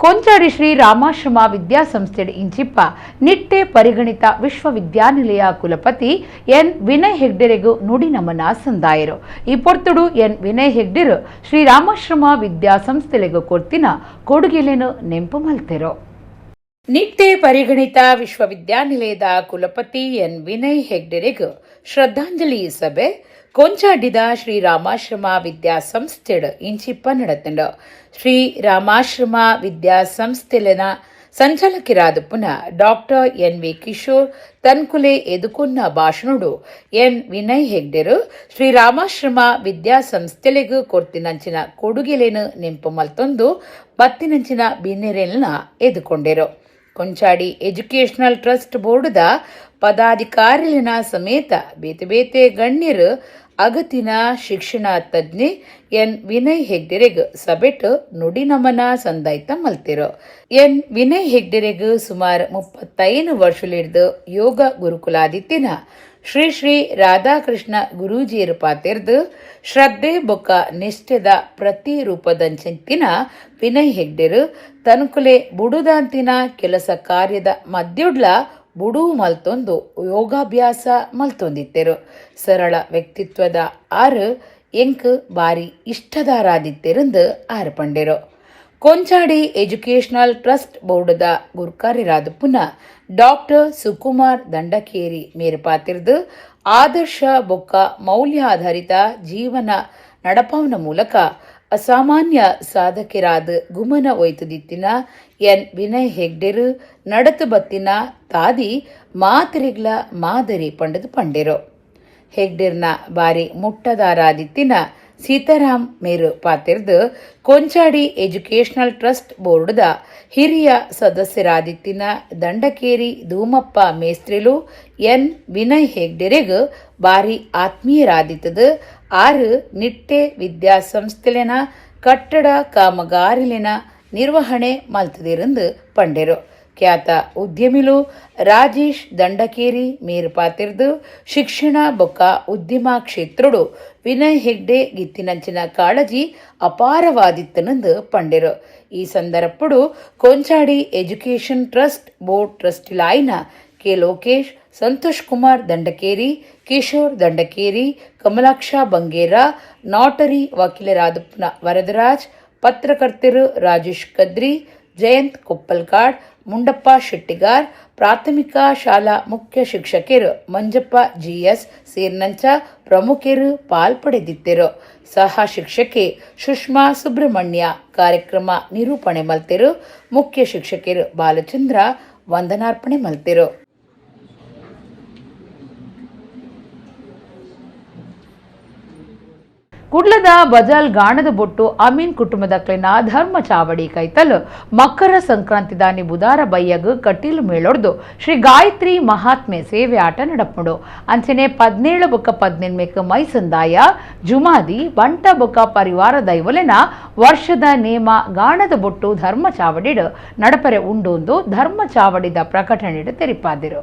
ಕೊಂಚಾಡಿ ಶ್ರೀ ರಾಮಾಶ್ರಮ ವಿದ್ಯಾಸಂಸ್ಥೆ ಇಂಚಿಪ್ಪ ನಿಟ್ಟೆ ಪರಿಗಣಿತ ವಿಶ್ವವಿದ್ಯಾನಿಲಯ ಕುಲಪತಿ ಎನ್ ವಿನಯ್ ಹೆಗ್ಡೆರೆಗೂ ನುಡಿ ನಮನ ಸಂದಾಯರು. ಈ ಪೊರ್ತುಡು ಎನ್ ವಿನಯ್ ಹೆಗ್ಡೆರು ಶ್ರೀ ರಾಮಾಶ್ರಮ ವಿದ್ಯಾಸಂಸ್ಥೆಲೆಗೂ ಕೊರ್ತಿನ ಕೊಡುಗೆಲೇನು ನೆಂಪು ಮಲ್ತೆರು. ನಿಟ್ಟೆ ಪರಿಗಣಿತ ವಿಶ್ವವಿದ್ಯಾನಿಲಯದ ಕುಲಪತಿ ಎನ್ ವಿನಯ್ ಹೆಗ್ಡೆರೆಗೂ ಶ್ರದ್ಧಾಂಜಲಿ ಸಭೆ ಕೊಂಚಾಡಿದ ಶ್ರೀ ರಾಮಾಶ್ರಮ ವಿದ್ಯಾಸಂಸ್ಥೆಡ್ ಇಂಚಿಪ್ಪ ನಡತಂಡು. ಶ್ರೀ ರಾಮಾಶ್ರಮ ವಿದ್ಯಾಸಂಸ್ಥೆಲೆನ ಸಂಚಾಲಕರಾದ ಪುನಃ doctor N V Kishore ತನ್ಕುಲೆ ಎದುಕೊನ್ನ ಭಾಷಣಡು ಎನ್ ವಿನಯ್ ಹೆಗ್ಡೆರು ಶ್ರೀ ರಾಮಾಶ್ರಮ ವಿದ್ಯಾಸಂಸ್ಥೆಲೆಗೂ ಕೊರ್ತಿನಂಚಿನ ಕೊಡುಗೆಲೇನು ನೆಂಪು ಮಲ್ತೊಂದು ಬತ್ತಿನಂಚಿನ ಬಿನ್ನೆರೆಲ್ನ ಎದುಕೊಂಡೆರು. ಕೊಂಚಾಡಿ ಎಜುಕೇಷನಲ್ ಟ್ರಸ್ಟ್ ಬೋರ್ಡ್ದ ಪದಾಧಿಕಾರಿಲಿನ ಸಮೇತ ಬೇತೆ ಬೇತೆ ಗಣ್ಯರು ಅಗತಿನ ಶಿಕ್ಷಣ ತಜ್ಞೆ ಎನ್ ವಿನಯ್ ಹೆಗ್ಡೆರೆಗ್ ಸಭೆಟ್ ನುಡಿ ನಮನ ಸಂದಾಯ್ತ ಮಲ್ತಿರು. ಎನ್ ವಿನಯ್ ಹೆಗ್ಡೆರೆಗ್ ಸುಮಾರು 35 ವರ್ಷಲಿಡ್ದು ಯೋಗ ಗುರುಕುಲಾದಿತ್ತಿನ ಶ್ರೀ ಶ್ರೀ ರಾಧಾಕೃಷ್ಣ ಗುರೂಜಿಯರು ಪಾತೆರ್ದು ಶ್ರದ್ಧೆ ಬೊಕ್ಕ ನಿಷ್ಠೆದ ಪ್ರತಿರೂಪದಂಚಿನ ವಿನಯ್ ಹೆಗ್ಡೆರು ತನುಕುಲೆ ಬುಡುದಾಂತಿನ ಕೆಲಸ ಕಾರ್ಯದ ಮಧ್ಯುಡ್ಲ ಬುಡು ಮಲ್ತೊಂದು ಯೋಗಾಭ್ಯಾಸ ಮಲ್ತೊಂದಿತ್ತೆರು. ಸರಳ ವ್ಯಕ್ತಿತ್ವದ ಆರು ಎಂಕ್ ಬಾರಿ ಇಷ್ಟದಾರಾದಿತ್ತೆರೆಂದು ಆರು ಪಂಡೆರು. ಕೊಂಚಾಡಿ ಎಜುಕೇಷನಲ್ ಟ್ರಸ್ಟ್ ಬೋರ್ಡ್ದ ಗುರ್ಕಾರ್ಯರಾದ ಪುನಃ ಡಾಕ್ಟರ್ ಸುಕುಮಾರ್ ದಂಡಕೇರಿ ಮೇರು ಪಾತಿರ್ದು ಆದರ್ಶ ಬೊಕ್ಕ ಮೌಲ್ಯಾಧಾರಿತ ಜೀವನ ನಡಪಾವನ ಮೂಲಕ ಅಸಾಮಾನ್ಯ ಸಾಧಕರಾದ ಗುಮನ ಒಯ್ತುದಿತ್ತಿನ ಎನ್ ವಿನಯ್ ಹೆಗ್ಡೆರು ನಡತು ಬತ್ತಿನ ತಾದಿ ಮಾತರಿಗ್ಲ ಮಾದರಿ ಪಂಡದು ಪಂಡೆರು. ಹೆಗ್ಡೆರ್ನ ಬಾರಿ ಮುಟ್ಟದಾರಾದಿತ್ತಿನ ಸೀತಾರಾಮ್ ಮೇರು ಪಾತಿರ್ದು ಕೊಂಚಾಡಿ ಎಜುಕೇಷನಲ್ ಟ್ರಸ್ಟ್ ಬೋರ್ಡ್ದ ಹಿರಿಯ ಸದಸ್ಯರಾದಿತ್ತಿನ ದಂಡಕೇರಿ ಧೂಮಪ್ಪ ಮೇಸ್ತ್ರಿಲು ಎನ್ ವಿನಯ್ ಹೆಗ್ಡೆರೆಗ್ ಬಾರಿ ಆತ್ಮೀಯರಾದಿತ್ತದು. ಆರು ನಿಟ್ಟೆ ವಿದ್ಯಾಸಂಸ್ಥೆಲೆನ ಕಟ್ಟಡ ಕಾಮಗಾರಿಲಿನ ನಿರ್ವಹಣೆ ಮಲ್ತದಿರಂದು ಪಂಡೆರು. ಖ್ಯಾತ ಉದ್ಯಮಿಲು ರಾಜೇಶ್ ದಂಡಕೇರಿ ಮೇರು ಪಾತಿರ್ದು ಶಿಕ್ಷಣ ಬೊಕ್ಕ ಉದ್ಯಮ ಕ್ಷೇತ್ರಡು ವಿನಯ್ ಹೆಗ್ಡೆ ಗಿತ್ತಿನಂಚಿನ ಕಾಳಜಿ ಅಪಾರವಾದಿತ್ತನೆಂದು ಪಂಡೆರು. ಈ ಸಂದರ್ಭಡು ಕೊಂಚಾಡಿ ಎಜುಕೇಷನ್ ಟ್ರಸ್ಟ್ ಬೋರ್ಡ್ ಟ್ರಸ್ಟಿಲಾಯಿನ ಕೆ ಲೋಕೇಶ್, ಸಂತೋಷ್ ಕುಮಾರ್ ದಂಡಕೇರಿ, ಕಿಶೋರ್ ದಂಡಕೇರಿ, ಕಮಲಾಕ್ಷ ಬಂಗೇರ, ನಾಟರಿ ವಕೀಲರಾದ ವರದರಾಜ್, ಪತ್ರಕರ್ತರು ರಾಜೇಶ್ ಕದ್ರಿ, ಜಯಂತ್ ಕೊಪ್ಪಲ್ಕಾಡ್, ಮುಂಡಪ್ಪ ಶೆಟ್ಟಿಗಾರ್, ಪ್ರಾಥಮಿಕ ಶಾಲಾ ಮುಖ್ಯ ಶಿಕ್ಷಕರು ಮಂಜಪ್ಪ ಜಿಎಸ್ ಸೇರ್ನಂಚ ಪ್ರಮುಖರು ಪಾಲ್ಪಡೆದಿದ್ದರು. ಸಹ ಶಿಕ್ಷಕಿ ಸುಷ್ಮಾ ಸುಬ್ರಹ್ಮಣ್ಯ ಕಾರ್ಯಕ್ರಮ ನಿರೂಪಣೆ ಮಲ್ತಿರು. ಮುಖ್ಯ ಶಿಕ್ಷಕರು ಬಾಲಚಂದ್ರ ವಂದನಾರ್ಪಣೆ ಮಲ್ತಿರು. ಕುಡ್ಲದ ಬಜಾಲ್ ಗಾಣದ ಬೊಟ್ಟು ಅಮೀನ್ ಕುಟುಂಬದ ಕ್ಲೆನ ಧರ್ಮ ಚಾವಡಿ ಕೈತಲ್ ಮಕರ ಸಂಕ್ರಾಂತಿ ದಾನಿ ಬುಧಾರ ಬಯ್ಯಗ್ ಕಟೀಲು ಮೇಳೊಡ್ದು ಶ್ರೀ ಗಾಯತ್ರಿ ಮಹಾತ್ಮೆ ಸೇವೆ ಆಟ ನಡಪುಂಡು. ಅಂಚನೆ 17 ಬೊಕ್ಕ 18 ಮೈಸಂದಾಯ ಜುಮಾದಿ ಬಂಟ ಬೊಕ್ಕ ಪರಿವಾರ ದೈವಲೆನ ವರ್ಷದ ನೇಮ ಗಾಣದ ಬೊಟ್ಟು ಧರ್ಮ ಚಾವಡಿಡ್ ನಡಪರೆ ಉಂಡು ಧರ್ಮ ಚಾವಡಿದ ಪ್ರಕಟಣೆಡ್ ತೆರಿಪಾದಿರು.